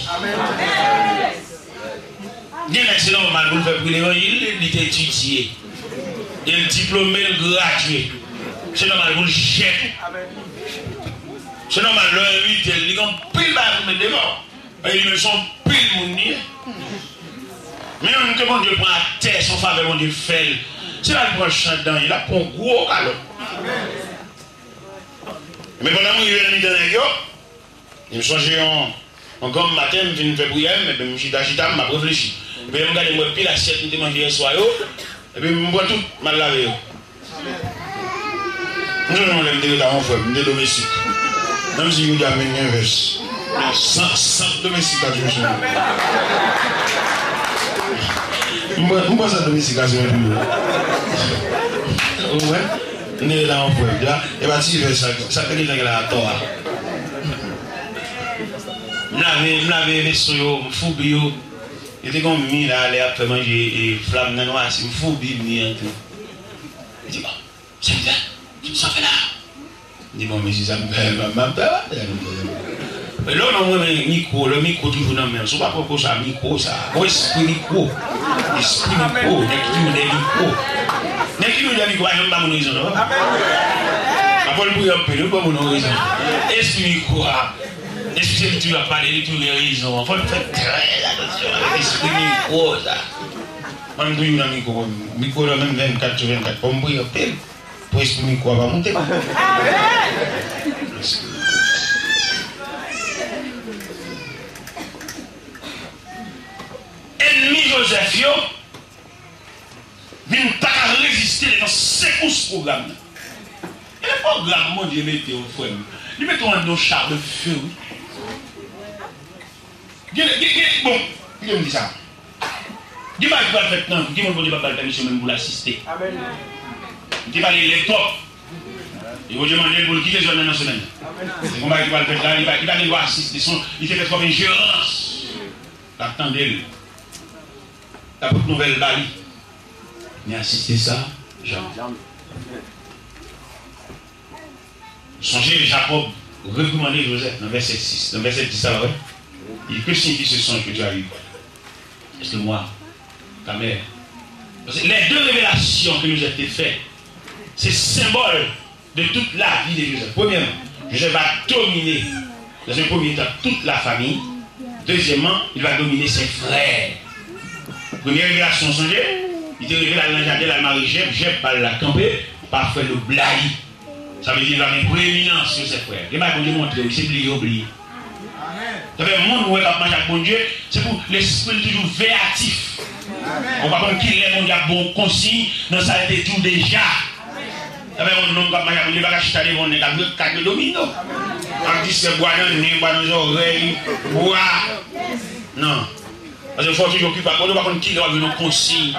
Gen nèg se nòmal pou l fè pri levanjil, li te etidye. E l diplome, l gradye. Se nòmal pou l jèt ou. Se nòmal lè w envite l, li gen anpil bagay pou l met devan w. E li menm se yon pil moun li ye. Men yon moun ke Bondye pran atè, se yon favè Bondye fè l. Se pa l pran chan dan, l ap pran yon gwo kalòt. Men pandan m rive nan mitan nèg yo, m sonje yon, yon granm maten, m fin fè priyè m, epi m chita, chita, m ap reflechi. Epi lè m gade, m wè pil asyèt m te manje yèswa yo, epi m pran tout, m al lave yo. M sonje yon lè m te ret ak yon frè m, m te domestik. Nan m di, "Yo, Dyamin gen vès." Sant, sant domestik la toujou sou mwen. M pran, m pran sant domestik la sou mwen toujou. Ou konprann? M te ret ak yon frè m, ya. E pa ti vès sa, sa te gentan gen la atò a. M lave, m lave veso yo, m foubi yo. Yo te gon mi la, lè y ap fè manje, e, flam nan nwasi, m foubi mi an tou. Li di, "Bon, sèvitè, ki sa w fè la?" M di, "Bon, mesye, sa m fè, m ap, m ap travay." E lè w nan mwen, men mikwo, lè mikwo toujou nan men w, si w pa pran kou sa, mikwo sa, bon espri mikwo, espri mikwo, nèg ki toujou dèyè mikwo, nèg ki toujou dèyè mikwo, pa janm ba moun rezon, non. Apre l priye anpil, wi, ba moun rezon. Espri mikwo a, espri se li toujou ap pale, li toujou gen rezon. Fò n fè trè atansyon avèk espri mikwo sa. Mwen, m toujou nan mikwo, mikwo la menm vennkat sou vennkat. Fò m priye anpil pou espri mikwo a pa monte. Ènmi Jozèf yo vin pa ka reziste devan sekous pwogram nan. E pwogram Bondye mete w, frè m, li mete w anndan yon cha de fe, wi. Gen, gen, gen, bon, kite m di sa. Gen bagay ki pral fèt nan vi, gen moun Bondye p ap ba l pèmisyon menm pou l asiste. Li te pale lèd twòp. E Bondye mande l pou l kite zòn nan nan semèn nan. Se yon bagay ki pral fèt la, li pa, li pa gen dwa asiste. Se yon, li te fèt kòm enjerans. L ap tande l. L ap pote nouvèl ba li. Men asiste sa, janm. Sonje, Jakòb reprimande Jozèf nan vèsè sis, nan vèsè dis la, wè. Li di, "Que signifie ce songe que tu as eu? Est-ce le moi, ta mère?" Paske lè de revelasyon ke Jozèf te fè, se senbòl de toute la vie de Joseph. Premièrement, Joseph va dominer, dans un premier temps, toute la famille. Deuxièmement, il va dominer ses frères. Premye revelasyon, sonje, li te reve l al nan jaden, l al mare jèb, jèb ba l la kanpe, pa fè l blayi. Sa vle di, li va gen preeminans sou ses frères. Gen bagay Bondye montre w, se bliye w bliye. Sa fè moun ou wè k ap mache ak Bondye, se pou lespri l toujou veyatif. Ou pa konn kilè Bondye ap ba w konsiy nan sa l te di w deja. Sa fè yon nonm k ap mache ak Bondye pa ka chita devan yon nèg k ap jwe kat, jwe domino. Ap distrè, bwa nan nen, bwa nan zòrèy, bwa. Non. Paske fò w toujou okipe ak Bondye, ou pa konn kilè w ap jwenn yon konsiy.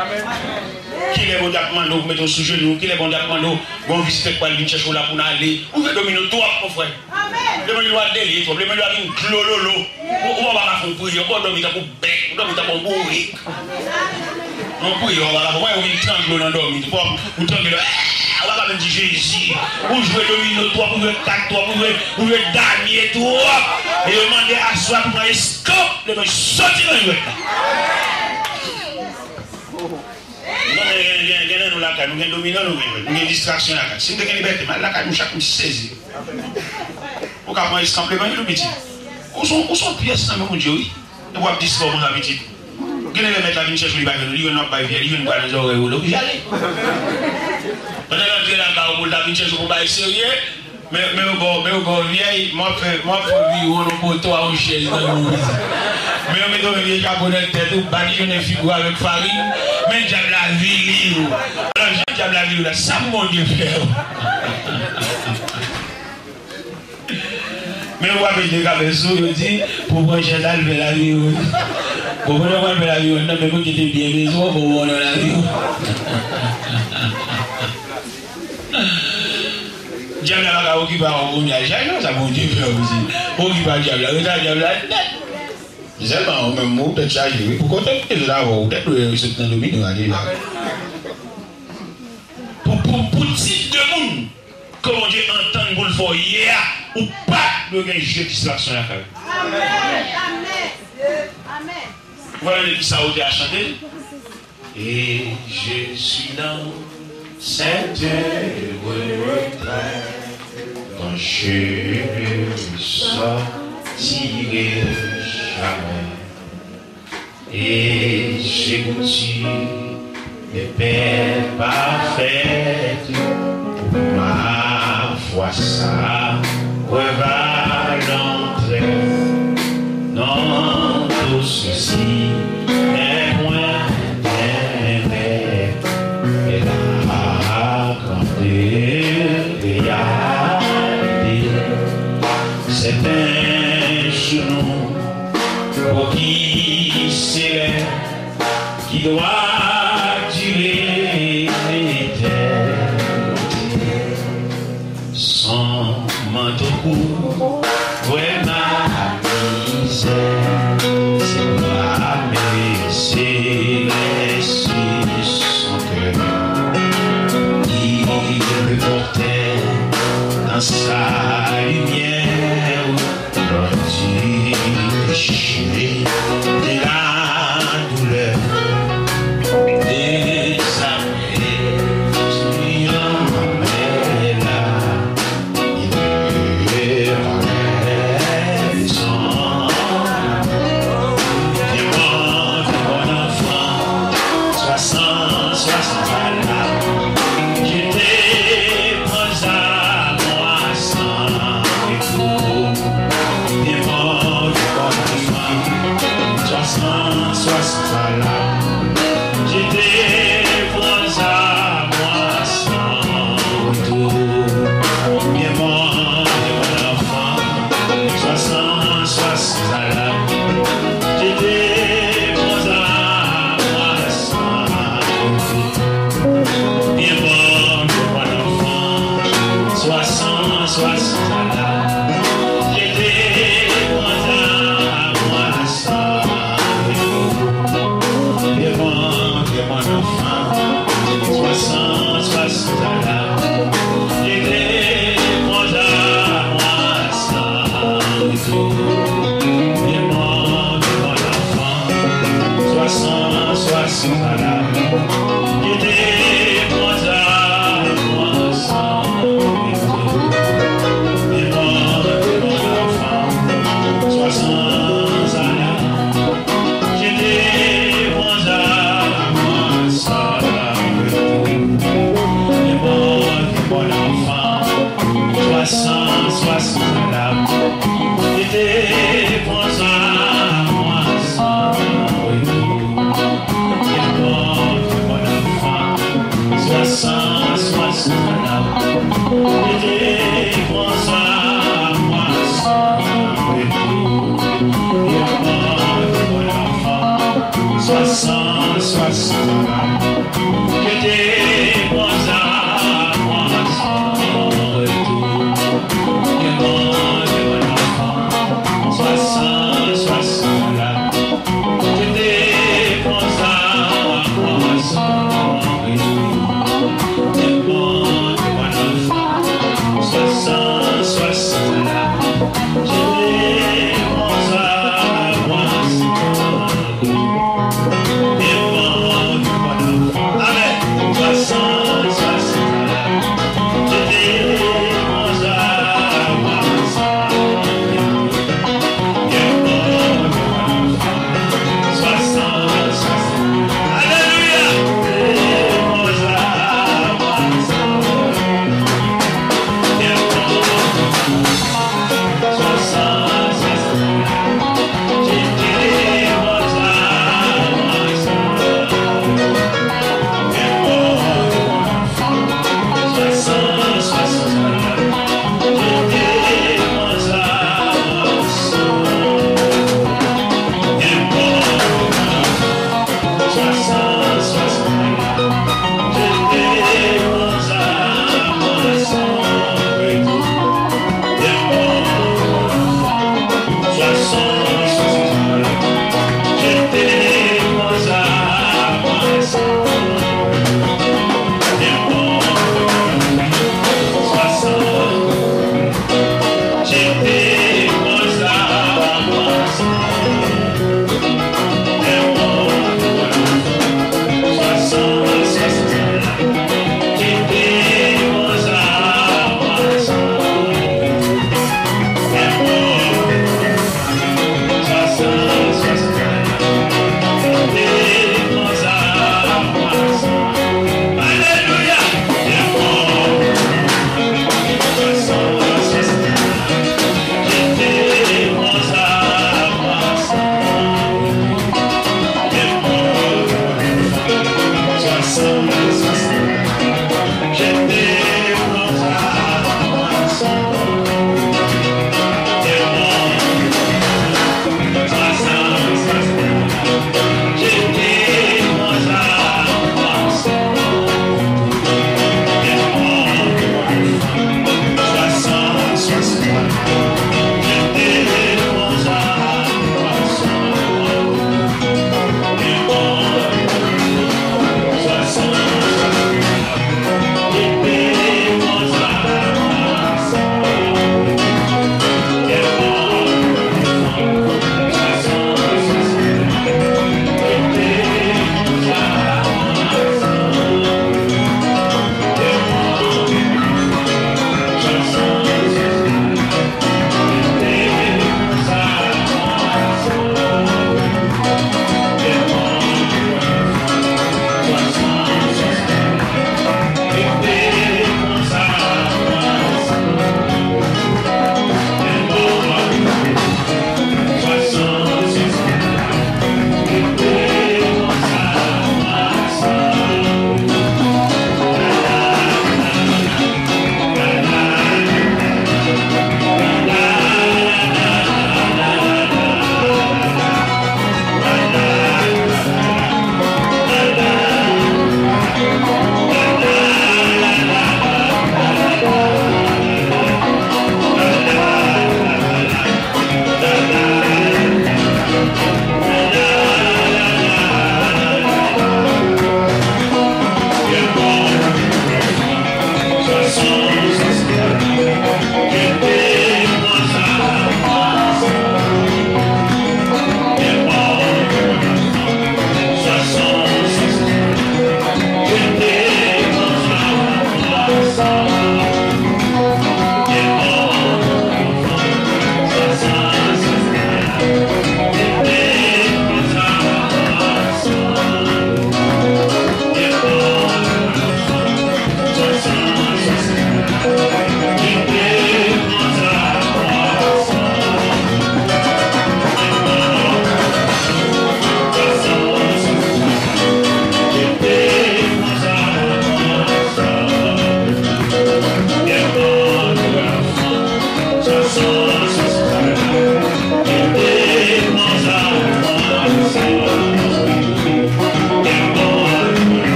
Kilè Bondye ap mande w pou mete w sou jenou, kilè Bondye ap mande w, gen yon vizitè k pral vin chèche w la pou n ale. Ou jwe domino twòp, mon frè. Lemonn yo al delye twòp, lemonn yo al vin glololo. Ou, ou pa ka fè yon priyè, ou dòmi tankou bèk, ou dòmi tankou yon bourik. Yon priyè, ou pa ka fè, ou vin tranglo nan dòmi, ou pa, ou tranglo, ou pa ka menm di Jezi. Ou jwe domino twòp, ou jwe kat twòp, ou jwe, ou jwe damye twòp. E yo mande aswè pou pran eskanp, lemonn soti nan jwèt la. Nou konnen gen, gen, gen nan nou lakay, nou gen domino, nou gen, nou gen distraksyon lakay. Si m te gen libète, m al lakay nou chak, m sezi. Ou ka pran eskanp levanjil ou pitit. Ou se, ou se yon pyès nan men Bondye, wi. Epi w ap distrè moun la pitit. Gen lè mèt la vin chèche w, li pa jwenn ou, li jwenn w ap bay vyè, li jwenn bwa nan zòrèy ou, l oblije ale. Pandan l antre lakay ou pou l ta vin chèche w pou bagay serye, Men, men yo ba w, men yo ba w vyèy, m ap fè, m ap fè yon viwon nan poto a yon chèz nan men w. Men yo mete yon vye chapo nan tèt ou, badijonnen figi w avèk farin, men dyab la vili w. Alò, jan dyab la vili w la, sa pou Bondye fè w? Men yo frape de kabès ou, yo di, pou pran chèz la, l fè laviwonn. Bon, pandan w pral fè laviwonn nan, men Bondye te byen bezwen w, bon, w nan laviwonn. Dyab la pa ka okipe ak ou, Bondye al chache w, sa Bondye fè w di. Okipe ak dyab la, rete ak dyab la nèt. Sèlman ou menm ou tèt chaje, wi. Pou kote m te jwe avè w, ou tèt dwe sot nan domino a deja. Pou, pou, pou tip de moun ke Bondye antann pou l fè w ye a, ou pa dwe gen je distraksyon lakay ou. Amèn. Amèn. Amèn. Ou pa tande kisa otè a chante? Et je suis dans cette heureux retraite dont je ne sortirai jamais. Et j'écoute mes pères parfaits pour ma foi ça. Mwen va antre nan tou sousi, men mwen byen renmen rakonte reyalite. Sèten jou nou pokisere ki dwa dire etènite. San manto kou, vrèman mizè, se bra mesi, mesi son kè ki repote nan sa limyè. Lòdi peche de la doulè, dezame, sou yon mè la, li rekonèt son lamour. Vye bon, vye bon anfan, swasan, swasan valab, ki te pran zam mwen san retou. Vye bon, vye bon anfan, swasan, swasan valab, ki te pran zam mwen san retou. Vye bon, vye bon anfan, swasan, swasan valab, ki te pran zam mwen san retou. Vye bon, vye bon anfan, swasan, swasan valab, ki te pran zam mwen san retou. Vye bon, vye bon anfan, swasan, swasan valab, ki te pran zam mwen san retou. Vye bon, vye bon anfan, swasan, swasan valab, ki te pran zam mwen san retou. Vye bon, vye bon anfan, swasan valab, ki te pran zam mwen san retou. Vye bon, vye bon anfan, swasan, swasan valab, ki te pran zam mwen san retou. Vye bon, vye bon anfan, swasan, swasan valab, ki te pran zam mwen san retou. Vye bon, vye bon anfan, swasan, swasan valab, ki te pran zam mwen san retou. Vye bon, vye bon anfan, swasan, swasan valab, ki te pran zam mwen san retou. Vye bon, vye bon anfan, swasan, swasan valab, ki te pran zam mwen san retou. Vye bon, vye bon anfan, amèn, swasan,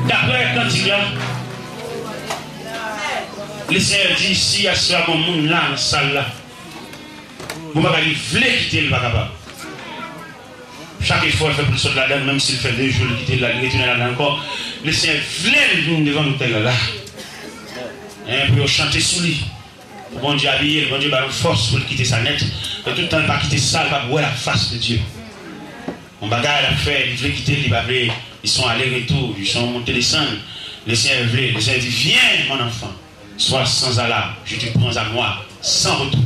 Daprè kantik la, Lesenyè di, si aswè a gon moun la nan sal la, gon bagay li vle kite, li pa kapab. Chak efò l fè pou l sot ladan l, menm si l fè de jou l kite l la, li retounen ladan l ankò, Lesenyè vle l vin devan lotèl la la. Hein, pou yo chante sou li. Pou Bondye abiye l, Bondye ba l fòs pou l kite sa nèt. Men tout tan l pa kite sa, l p ap wè la fas de Dye. Yon bagay l ap fè, li vle kite l, li pa vle, li se yon ale retou, li se yon monte desann. Lesenyè vle, Lesenyè di, viens, mon enfant, sois sans alarme, je te prends à moi, sans retour.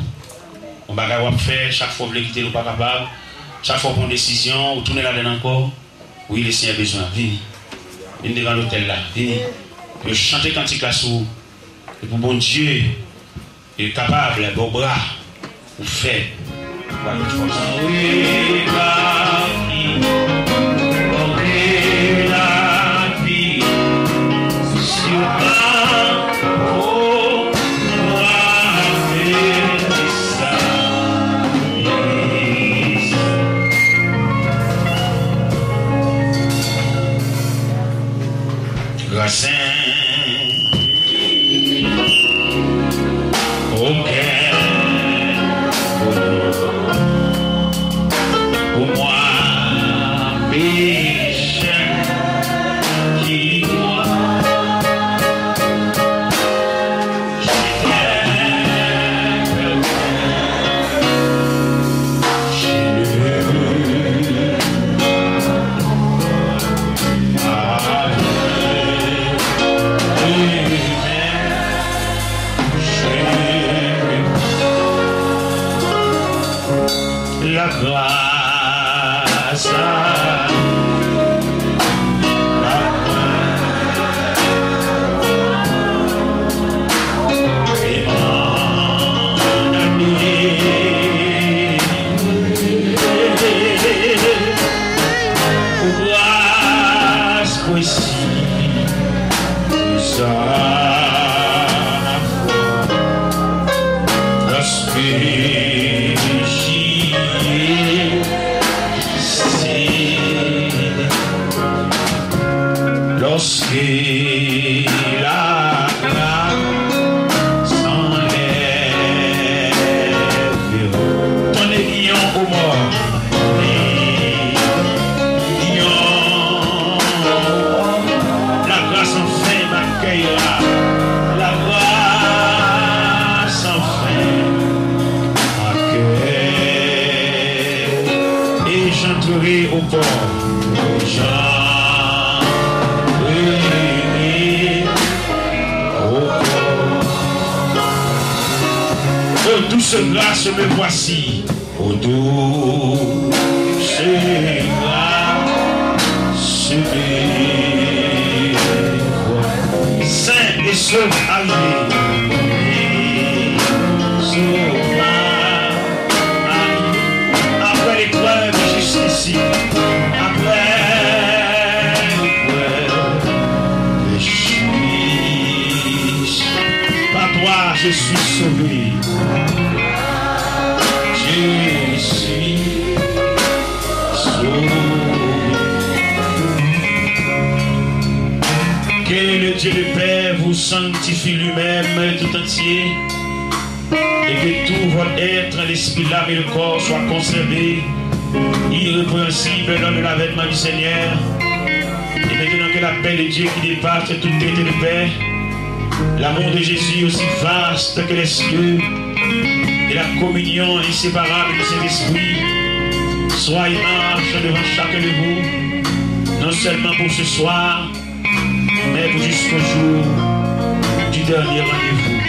Yon bagay w ap fè, chak fwa w vle kite l, ou pa kapab. Chak fwa w pran yon desizyon, ou tounen ladan l ankò. Wi, Lesenyè bezwen w. Vini. Vin devan lotèl la. Vini. Yo chante kantik la sou ou. E pou Bondye, li kapab, lè ba w bra, ou fè. Ou ba l fòs. Wi, papi, wi, papi, si w pa Rasin. Ok. Pour moi, pécheur qui croit. La grâce, la grâce. Pou gras presi sa, paske Jezi se Lòske lagras anlève w. Tande yon omò. Yon lagras anfen m akèy la. Lagras anfen m akèy. Et j'entrerai au port. J'entrerai au port. Ô douce grâce, me voici. Ô douce grâce, me Arive. Sova. Apre leprèv, jistisi. Apre leprèv, jistisi. Par toi, je suis sauvé. Je suis sauvé. Que le Dieu de paix vous sanctifie lui-même tout entier, et que tout votre être, l'esprit, l'âme et le corps soient conservés irrépréhensibles lors de l'avènement du Seigneur. Et maintenant que la paix de Dieu qui dépasse toute qualité de paix, l'amour de Jésus aussi vaste que les cieux, et la communion inséparable du Saint-Esprit soient et marchent devant chacun de vous, non seulement pour ce soir, mais jusqu'au jour du dernier rendez-vous.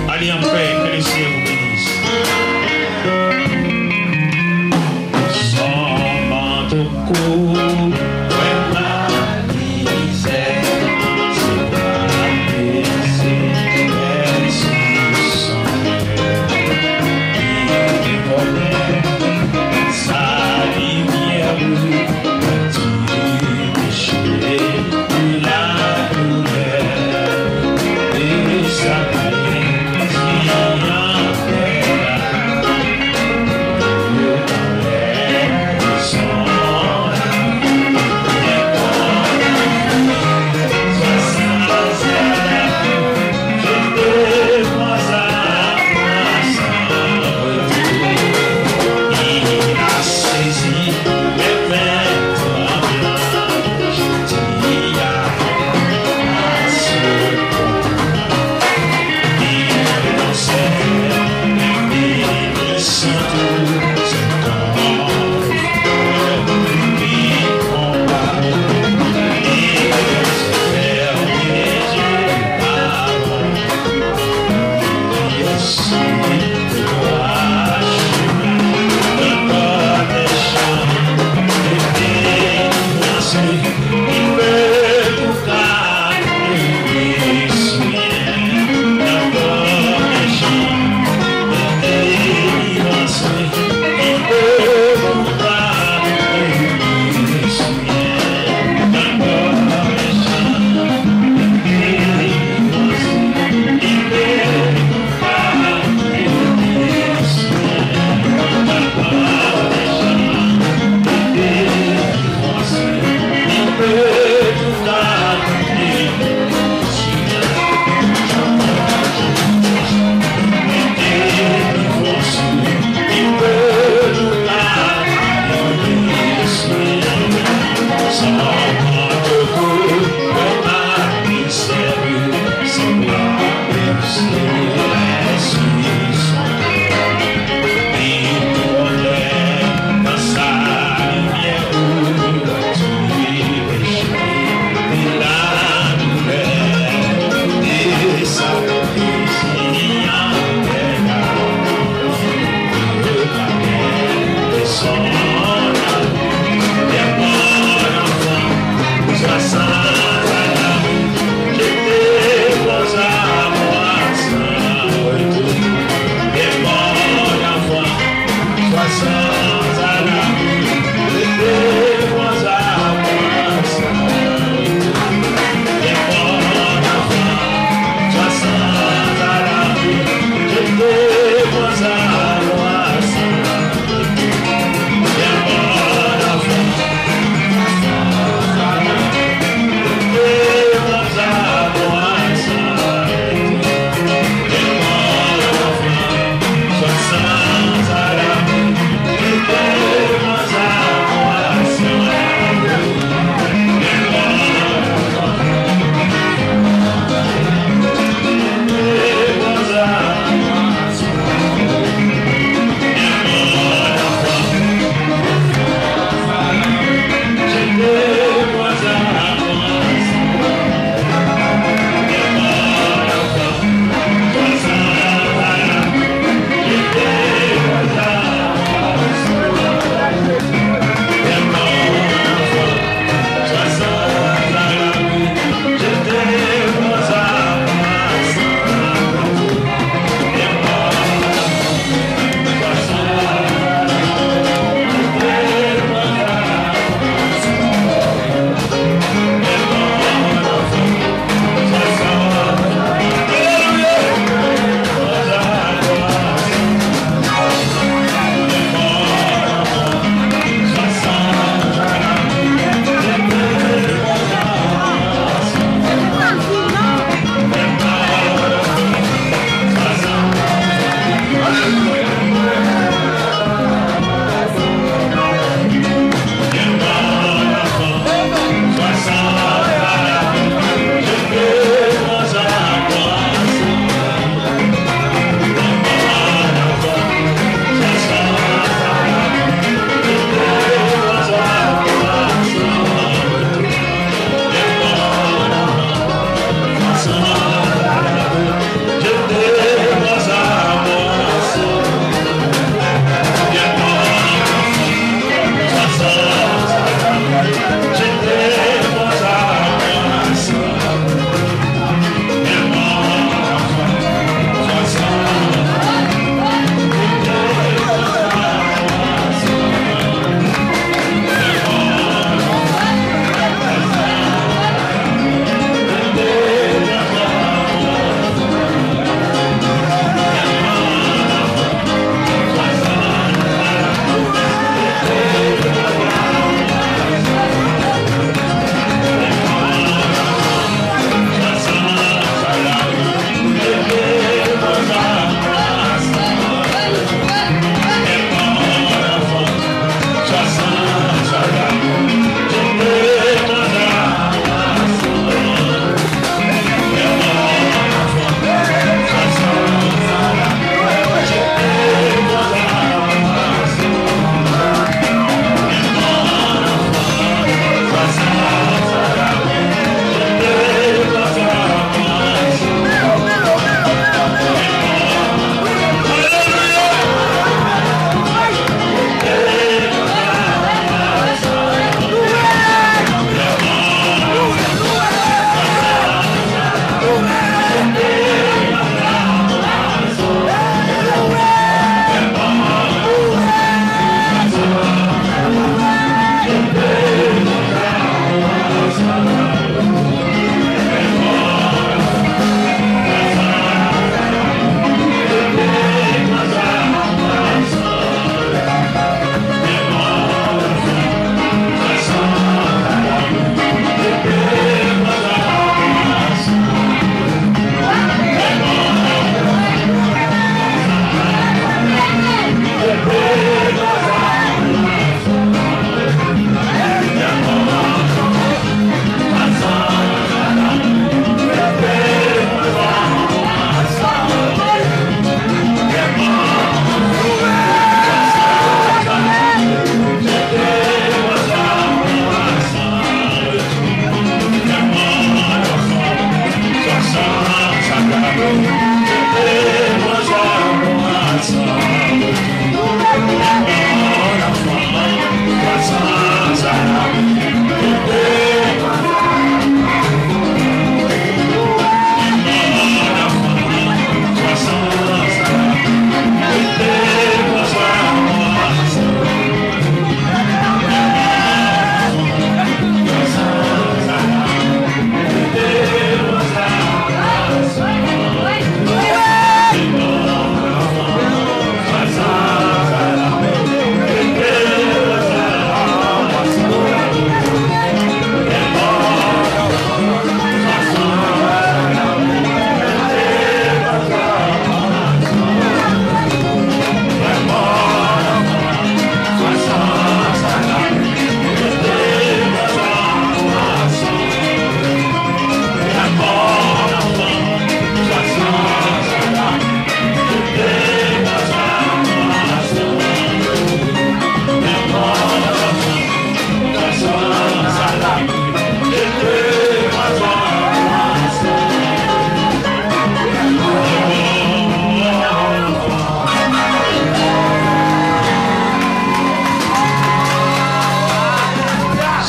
Allez en paix, que le Seigneur vous bénisse. Sans manteau, ouais, ma misère, c'est pas baisser, Père, sous son cœur. Il est sa lumière brille.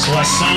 Swasant.